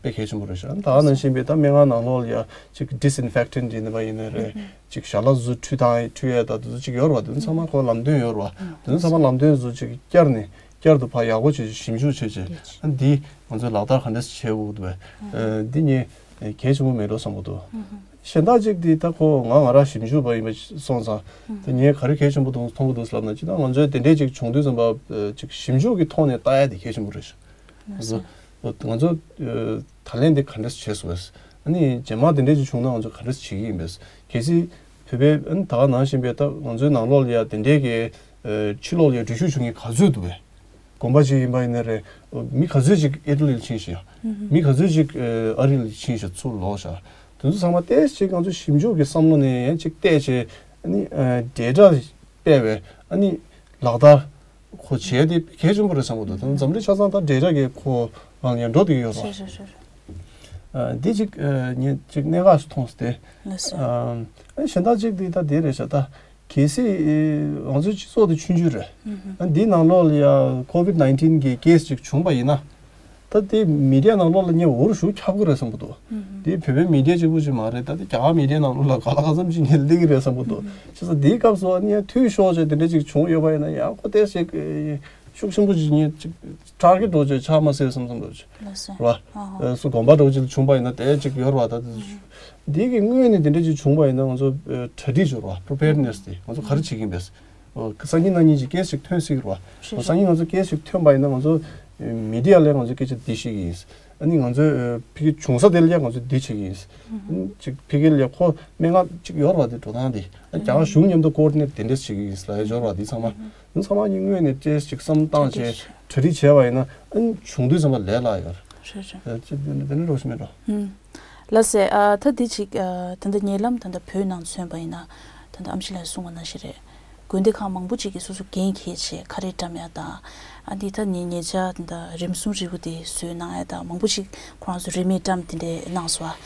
དཔེ་གལ་ཆེན་པོ་རེད་ཤག་ད་ག་ནང་བཞིན་པའི་ད་སྨན་ཁང་ནང་ལོགས་ལ་ཡ་ཅིག་disinfectant་ཡིན་པ་ཡིན་ན་རེད། ཅིག་ཞལ་ལག་བཟོ་འཁྲུད་སྟངས་འཁྲུད་ཡས་ད་དེ་ཚོ་ཅིག་ཡོད་རེད་བ། དེ་ཚོ་ཚང་མ་ཁོ་ལམ་སྟོན་ཡོད་རེད་བ། དེ་ཚོ་ཚང་མ་ལམ་སྟོན་བཟོ་ཅིག་བསྐྱར་ནས་བསྐྱར་དུ་ཕར་ཡག་པོ་བྱེད་ཞིབ་འཇུག་བྱེད་བྱེད་འདི་ང་ཚོས་ལག་བསྟར་ག་འདྲ་བྱེད་དགོས་འདུག་བས་འདི་ངས་གལ་ཆེན་པོ་མེད་འགྲོ་བསམ་གྱི་འདུག་གཞན་དག་ཅིག་འདི་ད་ཁོ་ང་ང་རང་ཞིབ་འཇུག་པ་ཡིན་པ་སོང་ཙང་། ད་ངས་ག་རེ་གལ་ཆེན་པོ་འདུག་མཐོང་གི་འདུག་ཟེར་ལབ་ན། ཅི་ད་ང་ཚོའི་དེ་འདྲས་ཅིག་བྱུང་དུས་ཙམ་པ་ཅིག་ཞིབ་འཇུག་གི་ཐོག་ནས་ལྟ་ཡ་དེ་གལ་ཆེན་པོ་རེད་ཤག་ང་ཚོ་ད་ལན་འདི་ག་འདྲས་བྱས་སོང་བས། ཨ་ནི་རྗེས་མ་དེ་འདྲས་ཅིག་བྱུང་ན་ང་ཚོ་ག་འདྲས་བྱེད་ཀྱི་ཡིན་པས། གལ་སྲིད་བོད་པའི་ཨ་ནི་ད་ག་ནང་བཞིན་པའི་ད་ང་ཚོའི་ནང་ལོགས་ལ་ཡ་དེ་འདྲས་ཀྱི་ཕྱི་ལོགས་ལ་ཡ་འགྲུལ་བཞུད་བྱུང་མཁན་ག་ཚོད་འདུག་བས། དགོན་པ་ཞིག་ཡིན་པ་ཡིན་ན་རེད། མི་ག་ཚོད་ཅིག་ཨི་ཊ་ལི་ལ་ཕྱིན་ཤག་མི་ག་ཚོད་ཅིག་ཨ་རི་ལ་ཕྱིན་ཤག་ཚུར་ལོག་ཤག་དེ་ཚོ་ཚང་མ་ཏོག་ཙམ་ཅིག་ང་ཚོ་ཞིབ་འཇུག་གི་བསམ་བློ་ནས་ཡང་ཅིག་བལྟས་བྱས་ཨ་ནི་ཌེ་ཊ་སྤེལ་བའི་ཨ་ནི་ལག་བསྟར་ཁོ་བྱས་ཏེ་གལ་ཆེན་པོ་རེད་བསམ་གྱི་འདུག་ད་འཛམ་གླིང་ཆ་ཚང་ད་ཌེ་ཊ་གི་ཁོ་རང་ཡང་འགྲོ་བསྡད་ཀྱི་ཡོད་རེད། འདི་ཅིག་ངས་ཅིག་གནད་འགག་ཞིག་མཐོང་སྟེ། གཞན་དག་ཅིག་འདི་ད་དེ་རེད་ཤག་ད་གལ་སྲིད་ང་ཚོའི་སྤྱི་ཚོགས་དེ་ཆུང་ཆུང་རེད། ཨ་འདིའི་ནང་ལོགས་ལ་ཡ་ཀོ་ཝིཌ་ནའིན་ཊིན་གི་ཀེ་སི་ཅིག་བྱུང་པ་ཡིན་ན། ད་དེ་མི་ཌི་ཡ་ནང་ལོགས་ལ་ངས་འུར་ཞུགས་ཁྱབ་ཀྱི་རེད་བསམ་གྱི་འདུག་དེ་བོད་པའི་མི་ཌི་ཡ་གཅིག་པུ་ཅིག་མ་རེད། ད་དེ་རྒྱ་གར་མི་ཌི་ཡ་ནང་ལོགས་ལ་ག་ལ་ག་ཙམ་ཅིག་ངས་སླེབས་ཀྱི་རེད་བསམ་གྱི་འདུག་བྱས་ཙང་དེའི་སྐབས་སུ་ཨ་ནི་ཡང་འཐུས་ཤོར་བྱས་དེ་འདྲ་ཅིག་བྱུང་ཡོད་པ་ཡིན་ན་ཡང་ཁོ་ཏོག་ཙམ་ཤུགས་ཆེན་པོ་ཅིག་ངས་ཅིག་ཊར་གེ་ཊི་འདྲ་བོ་ཅིག་ཆགས་མ་སྲིད་བསམ་བསམ་འདྲ་བོ་ཅིག་རེད་བ། སུ་དགོན་པ་འདྲ་བོ་ཅིག་ལ་བྱུང་པ་ཡིན་ན་དེ་ཅིག་ཡོད་རེད་བ། ད་དེ་འདི་གི་སྔོན་ནས་དེ་འདྲ་ཅིག་བྱུང་པ་ཡིན་ན་ང་ཚོ་གྲ་སྒྲིག་བྱེད་རེད་བ། པི་རི་པེར་ནེ་སི་དེ་ང་ཚོ་ག་རེ་བྱེད་ཀྱི་ཡིན་པས། སང་ཉིན་གནངས་ཉིན་ཅིག་ཀེ་སི་ཅིག་ཐོན་སྲིད་ཀྱི་རེད་བ། སང་ཉིན་ང་ཚོ་ཀེ་སི་ཅིག་ཐོན་པ་ཡིན་ན་ང་ཚོ་མི་ཌི་ཡ་ལ་ང་ཚོ་སྐད་ཆ་འདི་བཤད་ཀྱི་ཡིན། ཨ་ནི་ང་ཚོ་ཕ་གི་བྱུང་ས་དེ་ལ་ཡང་ང་ཚོ་འདི་བྱེད་ཀྱི་ཡིན། ཅིག་ཕ་གི་ལ་ཁོ་སྨན་ཁང་ཅིག་ཡོད་རེད་བ། དེ་འགྲོ་སྟངས་དེ་རྒྱ་གར་གཞུང་མཉམ་དུ་ཀོ་ཨོར་ཌི་ནེ་ཊི་དེ་འདྲས་བྱེད་ཀྱི་ཡིན་ལབ་ཡ་ཡོད་རེད་བ། དེ་ཚང་མ་ཚང་མ་གཉིས་དངོས་ནས་ཏོག་ཙམ་ཅིག་བསམ་བཏང་བྱས་གྲ་སྒྲིག་བྱས་པ་ཡིན་ན་ཨ་ནི་བྱུང་དུས་ཙམ་པ་ལས་སླ་ཡོད་རེད། རེད་རེད། ཅི་དེ་འདྲ་དེ་འདྲ་རོགས་ཞུ་མེད་འགྲོ། ལགས་སེ། ཨ་ད་འདི་ཅིག་ཨ་ད་ལྟ་ཉེ་ལམ་ད་ལྟ་བོད་ནང་མཚོན་པ་ཡིན་ན་ད་ལྟ་ཨམ་ཆི་ལགས་གསུངས་པ་ནང་བཞིན་རེད། དགོན་སྡེ་ཁག་མང་པོ་ཅིག་གིས་སོ་སོ་འགན་འཁྱེར་བྱས་ཁ་རས་བཀྲམ་ཡ་དང་། ཨ་འདི་ད་ཉེ་ཉེ་ཆར་ད་ལྟ་རིམས་སྲུང་རིལ་བུ་དེ་བཟོས་གནང་ཡ་དང་མང་པོ་ཅིག་ཁོ་རང་ཚོ་རིན་མེད་བཀྲམ་དེ་འདྲས་གནང་སོང་།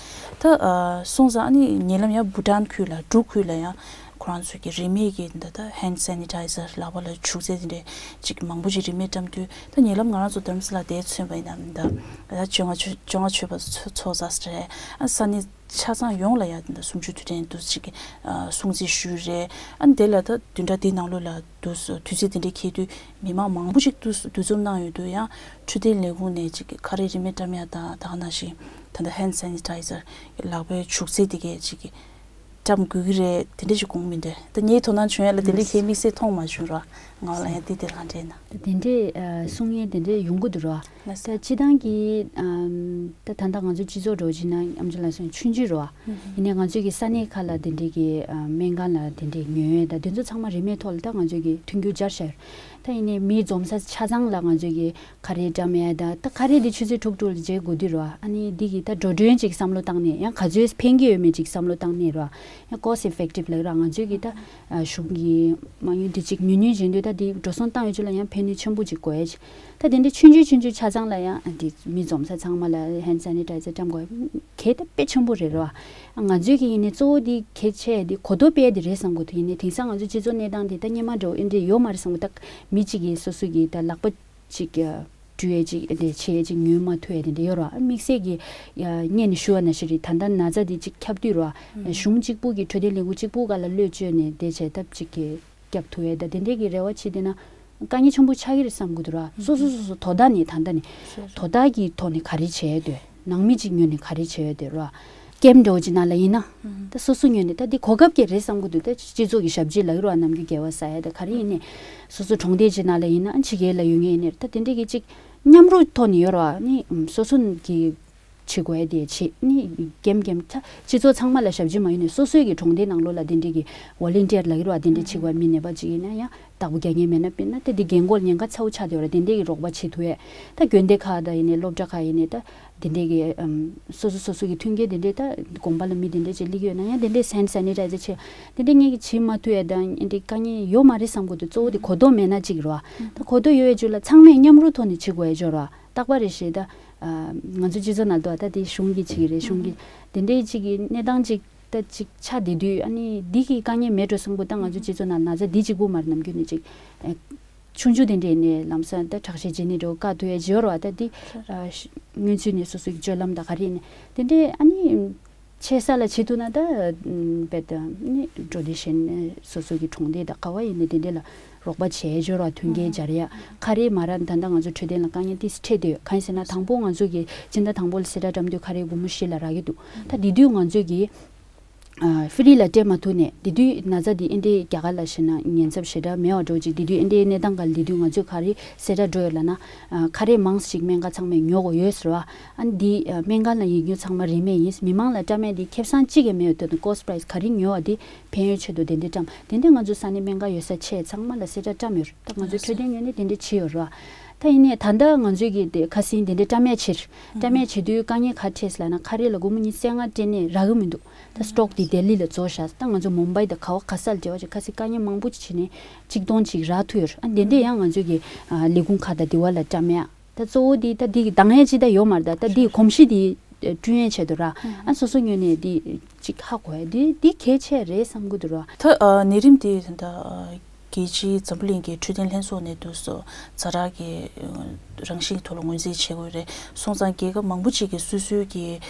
ད་ཨ་སོང་ཙང་ཨ་ནི་ཉེ་ལམ་ཡང་བྷུ་ཊན་ཁུལ་ལ་འབྲུག་ཁུལ་ལ་ཡང་ཁོ་རང་ཚོ་གི་རིན་མེད་ཀྱི་ད་ལྟ་hand sanitizer་ལག་པ་ལ་བྱུག་རྫས་དེ་འདྲས་ཅིག་མང་པོ་ཅིག་རིན་མེད་བཀྲམ་དུས། ད་ཉེ་ལམ་ང་རང་ཚོ་རྡ་རམ་ས་ལ་དེ་མཚོན་པ་ཡིན་ན་མི་འདུག་ད་བཅོ་ལྔ་མཆོད་བཅོ་ལྔ་མཆོད་པ་ཚོ་ཚོགས་ས་རེད། ཨ་ས་གནས་ཆ་ཚང་ཡོངས་ལ་ཡ་དེ་འདྲ་གསུམ་བཅུ་དུས་དྲན་དུ་ཅིག་གི་ཨ་སྲུང་བརྩི་ཞུས་རེད། ཨ་དེ་ལ་ད་བདུན་ཕྲག་འདིའི་ནང་ལོགས་ལ་དུས་དུས་ཚོད་དེ་འདྲའི་འཁེལ་དུས་མི་མང་མང་པོ་ཞིག་འདུ་འདུ་འཛོམས་གནང་ཡོད་དུས་ཡང་འཕྲོད་བསྟེན་ལས་ཁུངས་ནས་ཅིག་གི་ཁ་རས་རིན་མེད་བཀྲམ་ཡ་དང་ད་ག་ནང་བཞིན་ད་ལྟ་hand sanitizer་ལག་པའི་བྱུག་རྫས་དེ་གས་ཅིག་གི་བཀྲམ་དགོས་ཀྱི་རེད། དེ་འདྲ་ཞིག་དགོངས་མི་འདུག་ད་ངའི་དོ་སྣང་བྱུང་ཡ་ལ་དེ་འདྲ་ཁྱེད་དམིགས་བསལ་མཐོང་མ་བྱུང་ར། ང་ལ་ཡང་འདི་དེ་གང་འདྲ་ཡིན་ན། དེ་འདྲས་ཨ་གསུང་མཁན་དེ་འདྲས་ཡོང་གི་འདུག་ར། ལགས་སོ། ད་སྤྱི་བཏང་གི་ཨམ་ད་ད་ལྟ་ང་ཚོ་སྤྱི་ཚོགས་འགྲོ་བྱས་ན་ཨམ་ཅོག་ལ་སོང་ཆུང་ཆུང་ར། ཡིན་ནའི་ང་ཚོའི་གི་ས་གནས་ཁག་ལ་དེ་འདྲས་ཀྱི་ཨ་སྨན་ཁང་ལ་དེ་འདྲས་ཉོ་ཡས་ད་དེ་ཚོ་ཚང་མ་རིན་མེད་ཐོག་ལ་ད་ང་ཚོའི་གི་མཐུན་འགྱུར་སྦྱར་བཞག་ཡོད། ད་ཡིན་ནའི་མི་འཛོམས་ས་ཆ་ཚང་ལ་ང་ཚོའི་གི་ཁ་རས་བཀྲམ་ཡས་ད་ད་ཁ་རས་འདི་ཆུ་ཚོད་དྲུག་དྲུག་ལ་བརྗེ་དགོས་དུས་ར། ཨ་ནི་འདི་གི་ད་འགྲོ་གྲོན་ཅིག་བསམ་བློ་བཏང་ནས་ཡང་ག་ཚོད་ཕན་གྱི་ཡོད་མེད་ཅིག་བསམ་བློ་བཏང་ནས་ར། ཡང་cost effective་ལབ་ར་ང་ཚོའི་གི་ད་ཨ་གཞུང་གི་མ་དངུལ་འདི་ཅིག་ཉུང་ཉུང་བྱེད་དུས་ད་འདི་འགྲོ་སོང་བཏང་ཡོད་ཅིག་ལ་ཡང་ཕན་ནུས་ཆེན་པོ་ཅིག་དགོས་ཡས་ཅིག་ད་དེ་འདྲ་ཆུང་ཆུང་ཆུང་ཆུང་ཆ་ཚང་ལ་ཡང་ཨ་འདི་མི་འཛོམས་ས་ཚང་མ་ལ་hand sanitizer་བཀྲམ་དགོས་གལ་ད་དཔེ་ཆེན་པོ་རེད་ར། ང་ཚོའི་གི་ཡིན་ནའི་གཙོ་བོ་འདི་གལ་ཆེ་འདི་གོ་རྟོགས་སྤེལ་འདི་རེད་བསམ་གི་འདུག་ཡིན་ནའི་དེང་སང་ང་ཚོ་སྤྱི་ཚོགས་གནས་སྟངས་འདི་ད་སྔོན་མ་འདྲ་བོ་ཨེ་འདྲ་ཡོད་མ་རེད་བསམ་གི་འདུག་མི་གཅིག་གིས་སོ་སོ་གི་ད་ལག་པ་ཅིག་ཨ་བཀྲུ་ཡས་ཅིག་ཨེ་འདྲ་བྱེད་ཡས་ཅིག་ཉོས་མ་ཐུབ་ཡས་དེ་འདྲ་ཡོད་ར། དམིགས་བསལ་གི་ཨ་སྔོན་ནས་ཞུ་བ་ནང་བཞིན་རེད། ད་ལྟ་ན་ཚ་འདི་ཅིག་ཁྱབ་དུས་ར་གཞུང་གཅིག་པུ་གི་འཕྲོད་བསྟེན་ལས་ཁུངས་གཅིག་པུ་སྒང་ལ་བློས་བཅོལ་ནས་བསྡད་བྱས་ཐབས་ཅིག་གི་རྒྱབ་ཐུབ་ཡས་ད་དེ་འདྲས་ཀྱི་རེ་བ་བྱེད་དེ་ན་དཀའ་ངལ་ཆེན་པོ་ཆགས་ཀྱི་རེད་བསམ་གྱི་འདུག་ར། སོ་སོ་སོ་སོ་དོ་བདག་ནས་ད་ལྟ་ནས་དོ་བདག་གི་ཐོག་ནས་ག་རེ་བྱས་ཡོད་དེ། ནང་མི་གཅིག་ངོས་ནས་ག་རེ་བྱས་ཡོད་དེ་ར། ཀེམ་འདྲ་བོ་ཅིག་ནང་ལ་ཡིན་ན། ད་སོ་སོ་ངོས་ནས་ད་འདི་གོ་སྐབས་ཀྱི་རེད་བསམ་གྱི་འདུག་ད་སྤྱི་ཚོགས་ཀྱི་ཞབས་ཕྱི་ལབ་ཀྱི་རེད་བ། ནམ་རྒྱུན་དགེ་བ་ཟ་ཡ་ད་ག་རེ་ཡིན་ནའི། སོ་སོ་གྲོང་སྡེ་ཅིག་ནང་ལ་ཡིན་ན་ཕྱི་རྒྱལ་ལ་ཡོད་མཁན་ཡིན་ནའི་ད་དེ་འདྲས་ཀྱི་ཅིག་མཉམ་རུབ་ཐོག་ནས་ཡོད་ར་བ་ནི་སོ་སོ་གི་བྱེད་དགོས་ཡ་དེ་བྱེད་ནི་ཀེམ་ཀེམ་ད་སྤྱི་ཚོགས་ཚང་མ་ལ་ཞབས་ཕྱི་མ་ཡིན་ནའི་སོ་སོའི་གི་གྲོང་སྡེ་ནང་ལོགས་ལ་དེ་འདྲས་ཀྱི་ཝོ་ལན་ཊི་ཡར་ལབ་ཀྱི་རེད་བ། དེ་འདྲས་བྱེད་དགོས་མི་ནད་པ་ཅིག་ཡིན་ན་ཡང་། བདག་པོ་རྒྱག་མཁན་མེད་ན་དཔེར་ན་ད་འདི་རྒན་རྒོན་ཉེན་ཁ་ཚ་བོ་ཆགས་བསྡད་ཡོད་རེད། དེ་འདྲས་ཀྱི་རོགས་པ་བྱེད་ཐུབ་ཡས། ད་དགོན་སྡེ་ཁག་ད་ཡིན་ནའི་སློབ་གྲྭ་ཁག་ཡིན་ནའི་ད་དེ་འདྲས་ཀྱི་ཨམ་སོ་སོ་སོ་སོ་གི་མཐུན་རྐྱེན་དེ་འདྲས་ད་དགོན་པ་ལ་མི་དེ་འདྲས་ཅིག་སླེབས་ཡོད་ན་ཡང་དེ་འདྲས་ཧེན་ཌི་སེ་ནི་ཊའི་ཛར་བྱེད་དེ་འདྲས་ངས་ཀྱི་བྱེད་མ་ཐུབ་ཡས་ད་འདི་འདྲས་དཀའ་ངལ་ཡོད་མ་རེད་བསམ་གྱི་འདུག་གཙོ་བོ་དེ་གོ་རྟོགས་མེད་ན་གཅིག་རེད་བ། ད་གོ་རྟོགས་ཡོད་ཡས་ཅིག་ལ་ཚང་མས་མཉམ་རུབ་ཐོག་ནས་བྱེད་དགོས་ཡས་ཅིག་རེད་བ། རྟག་པར་རེ་ཞིག་ད་ང་ཚོ་སྤྱི་ཚོགས་ནང་དུ་ད་དེ་གཞུང་གིས་བྱེད་ཀྱི་རེད། གཞུང་གིས་དེ་འདྲས་ཅིག་གི་གནས་སྟངས་ཅིག་ད་ཅིག་ཆགས་བསྡད་དུས་ཨ་ནི་འདི་གི་དཀའ་ངལ་མེད་འགྲོ་བསམ་གྱི་འདུག་ད་ང་ཚོ་སྤྱི་ཚོགས་ནང་ན་ཚ་འདི་གཅིག་པུ་མ་རེད། ནམ་རྒྱུན་ནས་ཅིག་ཆུང་ཆུང་དེ་འདྲས་ནས་ལམ་སང་ད་ཁྲག་ཤེད་ཇི་ནི་འགྲོ་བཀག་ཐུབ་ཡས་ཅིག་ཡོད་རེད་བ། ད་འདི་སྔོན་ཚུད་ནས་སོ་སོའི་སྤྱོད་ལམ་ད་ག་རེ་ཡིན་ནའི་དེ་འདྲས་ཨ་ནི་ཆེ་ས་ལ་བྱེད་ཐུབ་ན་ད་རྦད་དེ་ནི་འགྲོ་དེ་གཞན་སོ་སོ་གི་གྲོང་སྡེ་ད་ག་བ་ཡིན་ནའི་དེ་འདྲས་ལ་རོགས་པ་བྱས་ཅིག་ཡོད་རེད་བ། མཐུན་རྐྱེན་སྦྱར་ཡ། ཁ་རས་མ་རག་ད་ལྟ་ང་ཚོ་འཕྲོད་བསྟེན་ལ་དཀའ་ངལ་ཏོག་ཙམ་འཕྲད་བསྡད་ཡོད། གང་ཡིན་ཟེར་ན་དང་པོ་ང་ཚོ་གི་སྤྱི་ཟླ་དང་པོ་ལ་གསལ་བསྒྲགས་བཀྲམ་དུས་ཁ་རས་སྒོར་མོ་བཞི་ལ་རག་གི་འདུག་ད་དེ་དུས་ང་ཚོ་གི་ཨ་ཧྥི་རི་ལ་སྤྲད་མ་ཐུབ་ནས་དེ་དུས་ན་ཚ་དེ་ཨིན་ཌི་རྒྱ་གར་ལ་ཕྱིན་ན་ཉེན་ཚབས་ཞེ་དྲག་མེད་པ་འདྲ་བོ་ཅིག་དེ་དུས་ཨིན་ཌི་གནས་སྟངས་སྒང་ལ་དེ་དུས་ང་ཚོས་ག་རེ་གསལ་བསྒྲགས་འགྲོ་ཡོད་ལབ་ན། ཨ་ཁ་རས་མང་ཙམ་ཞིག་སྨན་ཁང་ཚང་མས་ཉོ་དགོས་ཡོད་ཟེར་བ། ཨ་ནི་འདི་ཨ་སྨན་ཁང་ལ་ཡིན་རྒྱུ་ཚང་མ་རིན་མེད་ཡིན། མི་མང་ལ་བཀྲམ་ཡ་དེ་ཁེ་བཟང་གཅིག་ཀྱང་མེད་ཡོད་དུས་ཀོ་སི་ཊི་པ་རའི་སི་ག་རེ་ཉོ་བ་དེ་ཕན་ཡོན་ཆེད་དུ་དེ་འདྲས་བཀྲམ། དེ་འདྲས་ང་ཚོ་ས་གནས་སྨན་ཁང་ཡོད་ས་ཆ་ཚང་མ་ལ་གསལ་བསྒྲགས་བཀྲམ་ཡོད་རེད། ད་ང་ཚོའི་འཕྲོད་བསྟེན་ངོས་ནས་དེ་འདྲས་བྱས་ཡོད་རེད་བ། ད་ཡིན་ནའི་ད་ལྟ་ང་ཚོའི་གི་དེ་ཁ་སང་དེ་འདྲས་བཀྲམ་ཡ་ཕྱིར། བཀྲམ་ཡ་བྱེད་དུས་དཀའ་ངལ་ག་རེ་འཕྲད་སོང་ལབ་ན་ཁ་རས་ལ་སྒོར་མོ་ཉི་ཤུ་རྩ་ལྔ་སྤྲད་ནའི་རག་གི་མི་འདུག་ད་སི་ཊོག་དེ་ལྡི་ལི་ལ་རྫོགས་བཞག་ད་ང་ཚོ་མུམ་བྷའི་དང་ག་བ་ག་ས་ལ་འབྲེལ་བ་བྱས་ཁ་སང་དཀའ་ངལ་མང་པོ་བྱས་ནས་ཆིག་སྟོང་ཅིག་རག་ཐུབ་ཡོད་རེད། ཨ་དེ་འདྲས་ཡང་ང་ཚོའི་གི་ཨ་ལས་ཁུངས་ཁག་དང་དེ་བ་ལ་བཀྲམ་ཡ། ད་གཙོ་བོ་འདི་ད་འདི་གི་འདང་ཡས་ཅིག་ད་ཡོད་མ་རེད། ད་ད་འདི་གོམས་གཤིས་འདི་བསྐྲུན་ཡས་ཆེད་དུ་ར། ཨ་སོ་སོ་ངོས་ནས་འདི་ཅིག་ཧ་གོ་ཡས་འདི་འདི་གལ་ཆེ་རེད་བསམ་གི་འདུག་ར། ད་ཨ་ནད་རིམས་འདི་ད་ལྟ་ཨ་རྒྱལ་སྤྱིའི་འཛམ་བུ་གླིང་གི་འཕྲོད་བསྟེན་ལྷན་ཚོགས་ནས་འདུག་སེ་ཛ་དྲག་གི་ཨ་རང་བཞིན་གྱི་ཐོག་ལ་ངོས་འཛིན་བྱེད་དགོས་རེད། སོང་ཙང་རྒྱལ་ཁབ་མང་པོ་ཅིག་གིས་སོ་སོའི་གི་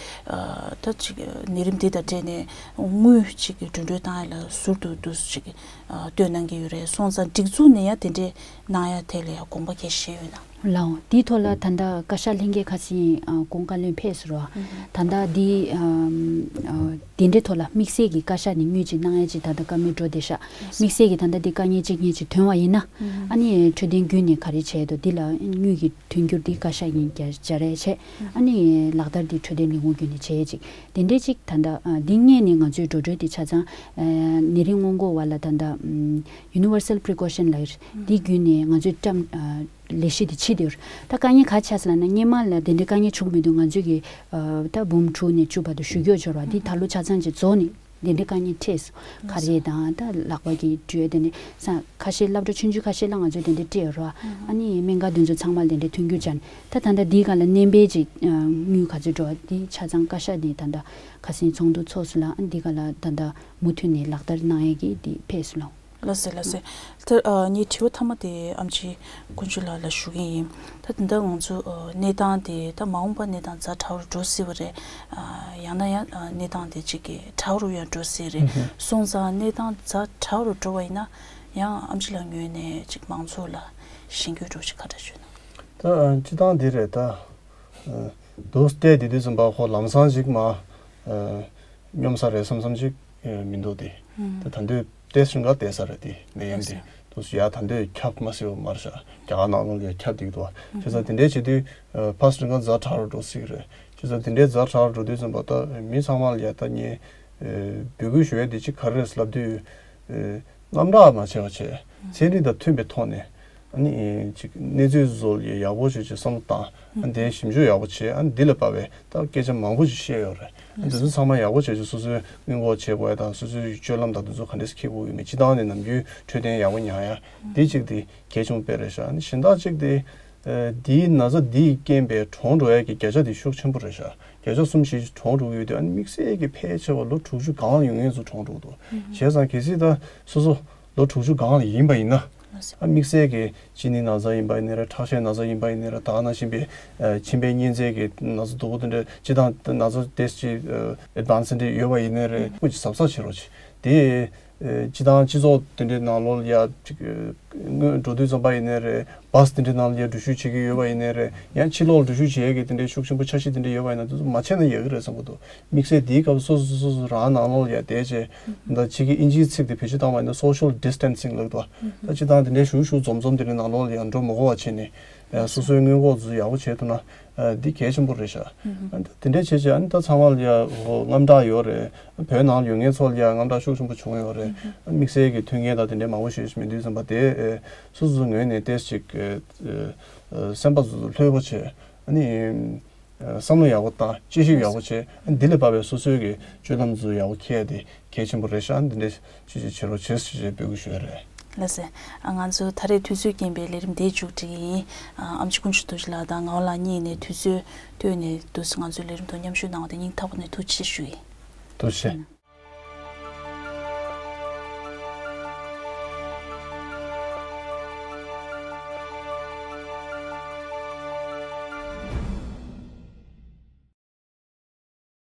ཨ་ད་ཅིག་ནད་རིམས་འདི་དང་འབྲེལ་ནས་དངུལ་ཅིག་གི་འགྲོ་གྲོན་བཏང་ཡས་ལ་ཟུར་དུ་འདུག་སེ་ཅིག་ཨ་སྟོན་གནང་གི་ཡོད་རེད། སོང་ཙང་སྒྲིག་འཛུགས་ནས་ཡང་དེ་འདྲས་གནང་ཡ་དེ་ལ་ཡང་དགོངས་པ་གལ་ཆེ་ཡོད་ན། ལའོ། དེའི་ཐོག་ལ་ད་ལྟ་བཀའ་ཤག་ལྷན་རྒྱས་ཁ་སང་ཨ་གོང་བཀའ་བློན་ཕེབས་སོང་ར། ད་ལྟ་འདི་ཨམ་ཨ་དེ་འདྲའི་ཐོག་ལ་དམིགས་བསལ་གྱི་བཀའ་ཤག་ནས་དངུལ་ཅིག་གནང་ཡ་ཅིག་ད་ལྟ་བཀའ་མོལ་འགྲོ་བསྡད་ཤག་དམིགས་བསལ་གྱི་ད་ལྟ་འདི་དཀའ་ངལ་གཅིག་གཉིས་ཅིག་ཐོན་པ་ཡིན་ན། ཨ་ནི་འཕྲོད་བསྟེན་བརྒྱུད་ནས་ག་རེ་བྱས་འདུག་འདི་ལ་དངུལ་གྱི་དོན་འགྱུར་འདི་བཀའ་ཤག་གིས་སྦྱར་སྦྱར་ཡ་བྱས། ཨ་ནི་ལག་བསྟར་འདི་འཕྲོད་བསྟེན་ལས་ཁུངས་བརྒྱུད་ནས་བྱས་ཡ་ཅིག་དེ་འདྲའི་ཅིག་ད་ལྟ་ཨ་འདི་སྔོན་ནས་ང་ཚོའི་འགྲོ་གྲོན་འདི་ཆ་ཚང་ཨ་ནད་རིགས་སྔོན་འགོག་པ་ལ་ད་ལྟ་ཨམ་Universal Precaution ལབ་ཡོད་རེད། འདི་བརྒྱུད་ནས་ང་ཚོས་བཀྲམ་ཨ་ལས་གཞི་དེ་བྱེད་དེ་ཡོད་རེད། ད་དཀའ་ངལ་ག་རེ་ཆགས་སོང་ལབ་ན་སྔོན་མ་ལ་དེ་འདྲའི་དཀའ་ངལ་བྱུང་མི་འདུག་ང་ཚོས་ཀྱི་ཨ་ད་འབུམ་དྲུག་ནས་བཅུ་བར་དུ་ཞུ་སྐྱོང་འབྱོར་བ་འདི་ད་ལོ་ཆ་ཚང་ཅིག་རྫོགས་ནས་དེ་འདྲའི་དཀའ་ངལ་འཕྲད་སོང་། ཁ་རས་དང་ད་ལག་པ་གི་འགྲོས་དེ་འདྲ་ས་ཁ་ཤས་སློབ་གྲྭ་ཆུང་ཆུང་ཁ་ཤས་ལ་ང་ཚོས་དེ་འདྲ་སྤྲད་ཡོད་རེད་བ། ཨ་ནི་སྨན་ཁང་དེ་ཚོ་ཚང་མ་ལ་དེ་འདྲའི་མཐུན་འགྱུར་སྦྱར་ནས་ད་ད་ལྟ་འདིའི་སྒང་ལ་སྣོན་པའི་ཅིག་ཨ་དངུལ་ག་ཚོད་འགྲོ་བ་འདི་ཆ་ཚང་བཀའ་ཤག་ནས་ད་ལྟ་ཁ་སང་ཚོགས་འདུ་ཚོགས་སོང་ལ། ཨ་འདི་སྒང་ལ་ད་ལྟ་མུ་མཐུད་ནས་ལག་བསྟར་གནང་ཡས་ཀྱི་འདི་ཕེབས་སོང་ལགས། ལགས་སེ་ལགས་སེ། ད་ཨ་ངའི་དྲི་བ་མཐའ་མ་དེ་ཨེམ་ཆི་དཀོན་མཆོག་ལགས་ལ་ཞུ་གི་ཡིན། ད་དེ་འདྲ་ང་ཚོ་ཨ་གནས་སྟངས་དེ་ད་མ་འོངས་པ་གནས་སྟངས་ཛ་དྲག་རུ་འགྲོ་སྲིད་པ་རེད། ཨ་ཡང་ན་ཡང་ཨ་གནས་སྟངས་དེ་གཅིག་གི་དྲག་རུ་ཡང་འགྲོ་སྲིད་རེད། སོང་ཙང་གནས་སྟངས་ཛ་དྲག་རུ་འགྲོ་བ་ཡིན་ན་ཡང་ཨེམ་ཆི་ལགས་ངོས་ནས་གཅིག་མང་ཚོགས་ལ་གཞེན་སྐུལ་འདྲ་བོ་ཅིག་ག་འདྲ་ཞུས་ན། ད་ཨ་སྤྱིར་བཏང་འདི་རེད་ད། ཨ་འདུག་སྟེ་དེ་དུས་ཙམ་པ་ཁོ་ལམ་སང་ཞིག་མ་ཨ་སྙོམས་ས་རེད་བསམ་བསམ་ཞིག་ཨ་མི་འདུག་སྟེ། ད་ད་འདོད་ཏེ་སྲིན་ག་བལྟས་ས་རེད་དེ་ནད་ཡམས་དེ། དུས་སུ་ཡ་ད་འདོད་ཁྱབ་མ་སྲིད་པ་མར་ཤག་རྒྱ་གར་ནང་ལོགས་ལ་ཁྱབ་འདུག་དོ། བྱས་ཙང་དེ་འདྲས་བྱེད་དུས་ཕ་སྲིན་ག་ཛ་དྲག་རུ་འགྲོ་སྲིད་རེད། བྱས་ཙང་དེ་འདྲས་ཛ་དྲག་རུ་འགྲོ་དུས་ཙམ་པ་ད་མི་ཚང་མ་ལ་ཡ་ད་ངས་འབོད་སྐུལ་ཞུ་ཡ་དེ་གཅིག་ག་རེ་རེད་ལབ་དུས། རྣམ་དག་མ་བྱས་པ་བྱས། ཚན་རིག་དང་མཐུན་པའི་ཐོག་ནས། ཨ་ནི་ཅིག་གནས་ཚུལ་བཟོ་ཡག་པོ་ཞིག་ཅིག་བསམ་བློ་བཏང་། ཨ་ནི་དེ་ཞིབ་འཇུག་ཡག་པོ་བྱས། ཨ་ནི་འདི་ལ་དཔག་པའི་ད་སྐད་ཆ་མང་པོ་ཞིག་བཤད་ཡོད་རེད། ཨ་ནི་འདི་ཚོ་ཚང་མ་ཡག་པོ་བྱས་ཅིག་སོ་སོའི་སྔོན་འགོག་བྱེད་དགོས་ཡ་དང་སོ་སོའི་སྤྱོད་ལམ་དང་འདི་ཚོ་ག་འདྲས་འཁྱེར་དགོས་ཡོད་མེད་སྤྱིར་བཏང་ནས་ནམ་རྒྱུན་འཕྲོད་བསྟེན་ཡག་པོ་ཉར་ཡ། འདི་གཅིག་དེ་གལ་ཆེན་པོ་དཔེ་རེད་ཤག་ཨ་ནི་གཞན་དག་གཅིག་དེ། ཨ་འདིའི་ན་ཚ་འདིས་རྐྱེན་པས་གྲོངས་འགྲོ་ཡ་གི་བརྒྱ་ཆ་དེ་ཤུགས་ཆེན་པོ་རེད་ཤག་བརྒྱ་ཆ་གསུམ་བཞི་གྲོངས་འགྲོ་གི་ཡོད་དུས་ཨ་ནི་དམིགས་བསལ་གྱི་ཕལ་ཆེ་བ་ལོ་དྲུག་ཅུ་སྒང་ལ་ཡོང་མཁན་ཚོ་གྲོངས་འགྲོ་གི་འདུག་བྱས་ཙང་གལ་སྲིད་ད་སོ་སོ་ལོ་དྲུག་ཅུ་སྒང་ལ་ཡིན་པ་ཡིན་ན། ཨ་དམིགས་བསལ་གྱི་གཅིན་སྙི་ན་ཚ་ཡིན་པ་ཡིན་ནའི་རེད། ཁྲག་ཤེད་ན་ཚ་ཡིན་པ་ཡིན་ནའི་རེད། ད་ག་ནང་བཞིན་པའི་ཨ་མཆིན་པའི་གཉན་ཚད་ཀྱི་ན་ཚ་སྡུག་པོ་དེ་འདྲ་སྤྱིར་བཏང་ན་ཚ་ཏོག་ཙམ་ཅིག་ཨ་ཨེ་ཌི་ཝན་སི་དེ་འདྲ་ཡོད་པ་ཡིན་ནའི་རེད། སྐུ་མཁྱེན་གཟབ་གཟབ་བྱེད་རོགས་གྱིས། དེ་ སྤྱི་བཏང་སྤྱི་ཚོགས་དེ་འདྲའི་ནང་ལོགས་ལ་ཡ་ཅིག་སྔོན་འགྲོ་དུས་ཙམ་པ་ཡིན་ནའི་རེད། བྷ་སི་དེ་འདྲའི་ནང་ལ་ཡ་འགྲུལ་བཞུད་བྱེད་ཀྱི་ཡོད་པ་ཡིན་ནའི་རེད། ཡང་ཕྱི་ལོགས་འགྲུལ་བཞུད་བྱེད་ཡས་ཀྱི་དེ་འདྲའི་ཤུགས་ཆེན་པོ་འཆར་གཞི་དེ་འདྲ་ཡོད་པ་ཡིན་ན་དེ་ཚོ་མ་བྱས་ན་ཡག་གི་རེད་བསམ་གྱི་འདུག་དམིགས་བསལ་དེའི་སྐབས་སོ་སོ་སོ་སོ་རང་ནང་ལོགས་ལ་ཡ་བསྡད་བྱས། ད་ཕྱི་གི་ཨིན་ཇིའི་ཚིག་དེ་བེད་སྤྱོད་བཏང་བ་ཡིན་ན་social distancing ལབ་འདུག་ད་སྤྱི་བཏང་དེ་འདྲའི་ཞུ་ཞུ་འཛོམས་འཛོམས་དེ་འདྲའི་ནང་ལོགས་ལ་ཡ་འགྲོ་མི་དགོས་པ་བྱས་ནས་སོ་སོའི་སྔོན་འགོག་ཚོ་ཡག་པོ་བྱས་ཐུབ་ན། ཨ། འདི་གལ་ཆེན་པོ་རེད་ཤག་ཨ་ནི་ད་དེ་འདྲས་བྱས་བྱས་ཨ་ནི་ད་ཚང་མ་ལ་ཡ་ཧོ་དངངས་སྐྲག་ཡོད་རེད། བོད་ནང་ལ་ཡོད་མཁན་ཚོ་ལ་ཡ་དངངས་སྐྲག་ཤུགས་ཆེན་པོ་བྱུང་ཡོད་རེད། ཨ་ནི་དམིགས་བསལ་གྱི་མཐུན་རྐྱེན་དང་དེ་འདྲས་མང་པོ་ཞིག་མེད་དུས་ཙམ་པ་དེ་ཨེ་སོ་སོ་སོའི་ངོས་ནས་ཏོག་ཙམ་ཅིག་ཨེ་ཨེ་སེམས་པ་སོ་སོ་ལྷོད་པོ་བྱས། ཨ་ནི་ཨེ་བསམ་བློ་ཡག་པོ་བཏང་། དཔྱད་ཞིབ་ཡག་པོ་བྱས། ཨ་ནི་འདི་ལ་བབས་པའི་སོ་སོའི་གི་སྤྱོད་ལམ་ཚོ་ཡག་པོ་འཁྱེར་ཏེ། གལ་ཆེན་པོ་རེད་ཤག་འདི་འདྲ་ཅིག་ཅིག་བྱེད་རོགས་བྱེད་ཅེས་འབོད་སྐུལ་ཞུ་ཡ་རེད། ལགས་སེ། ང་ཚོ་ད་རེས་དུས་ཚོད་རྐྱེན་པས་ལས་རིམ་འདི་མཇུག་སྒྲིལ་གྱི་ཡིན། ཨ་ཨེམ་ཆི་ཀུན་ཤུ་རྡོ་རྗེ་ལགས་དང་ངག་དབང་ལགས་གཉིས་ནས་དུས་ཚོད་བཏོན་ནས་འདུག་སེ་ང་ཚོའི་ལས་རིམ་དུ་མཉམ་ཞུགས་གནང་བ་དེ་སྙིང་ཐག་པ་ནས་ཐུགས་རྗེ་ཆེ་ཞུ་ཡི། ཐུགས་རྗེ་ཆེ།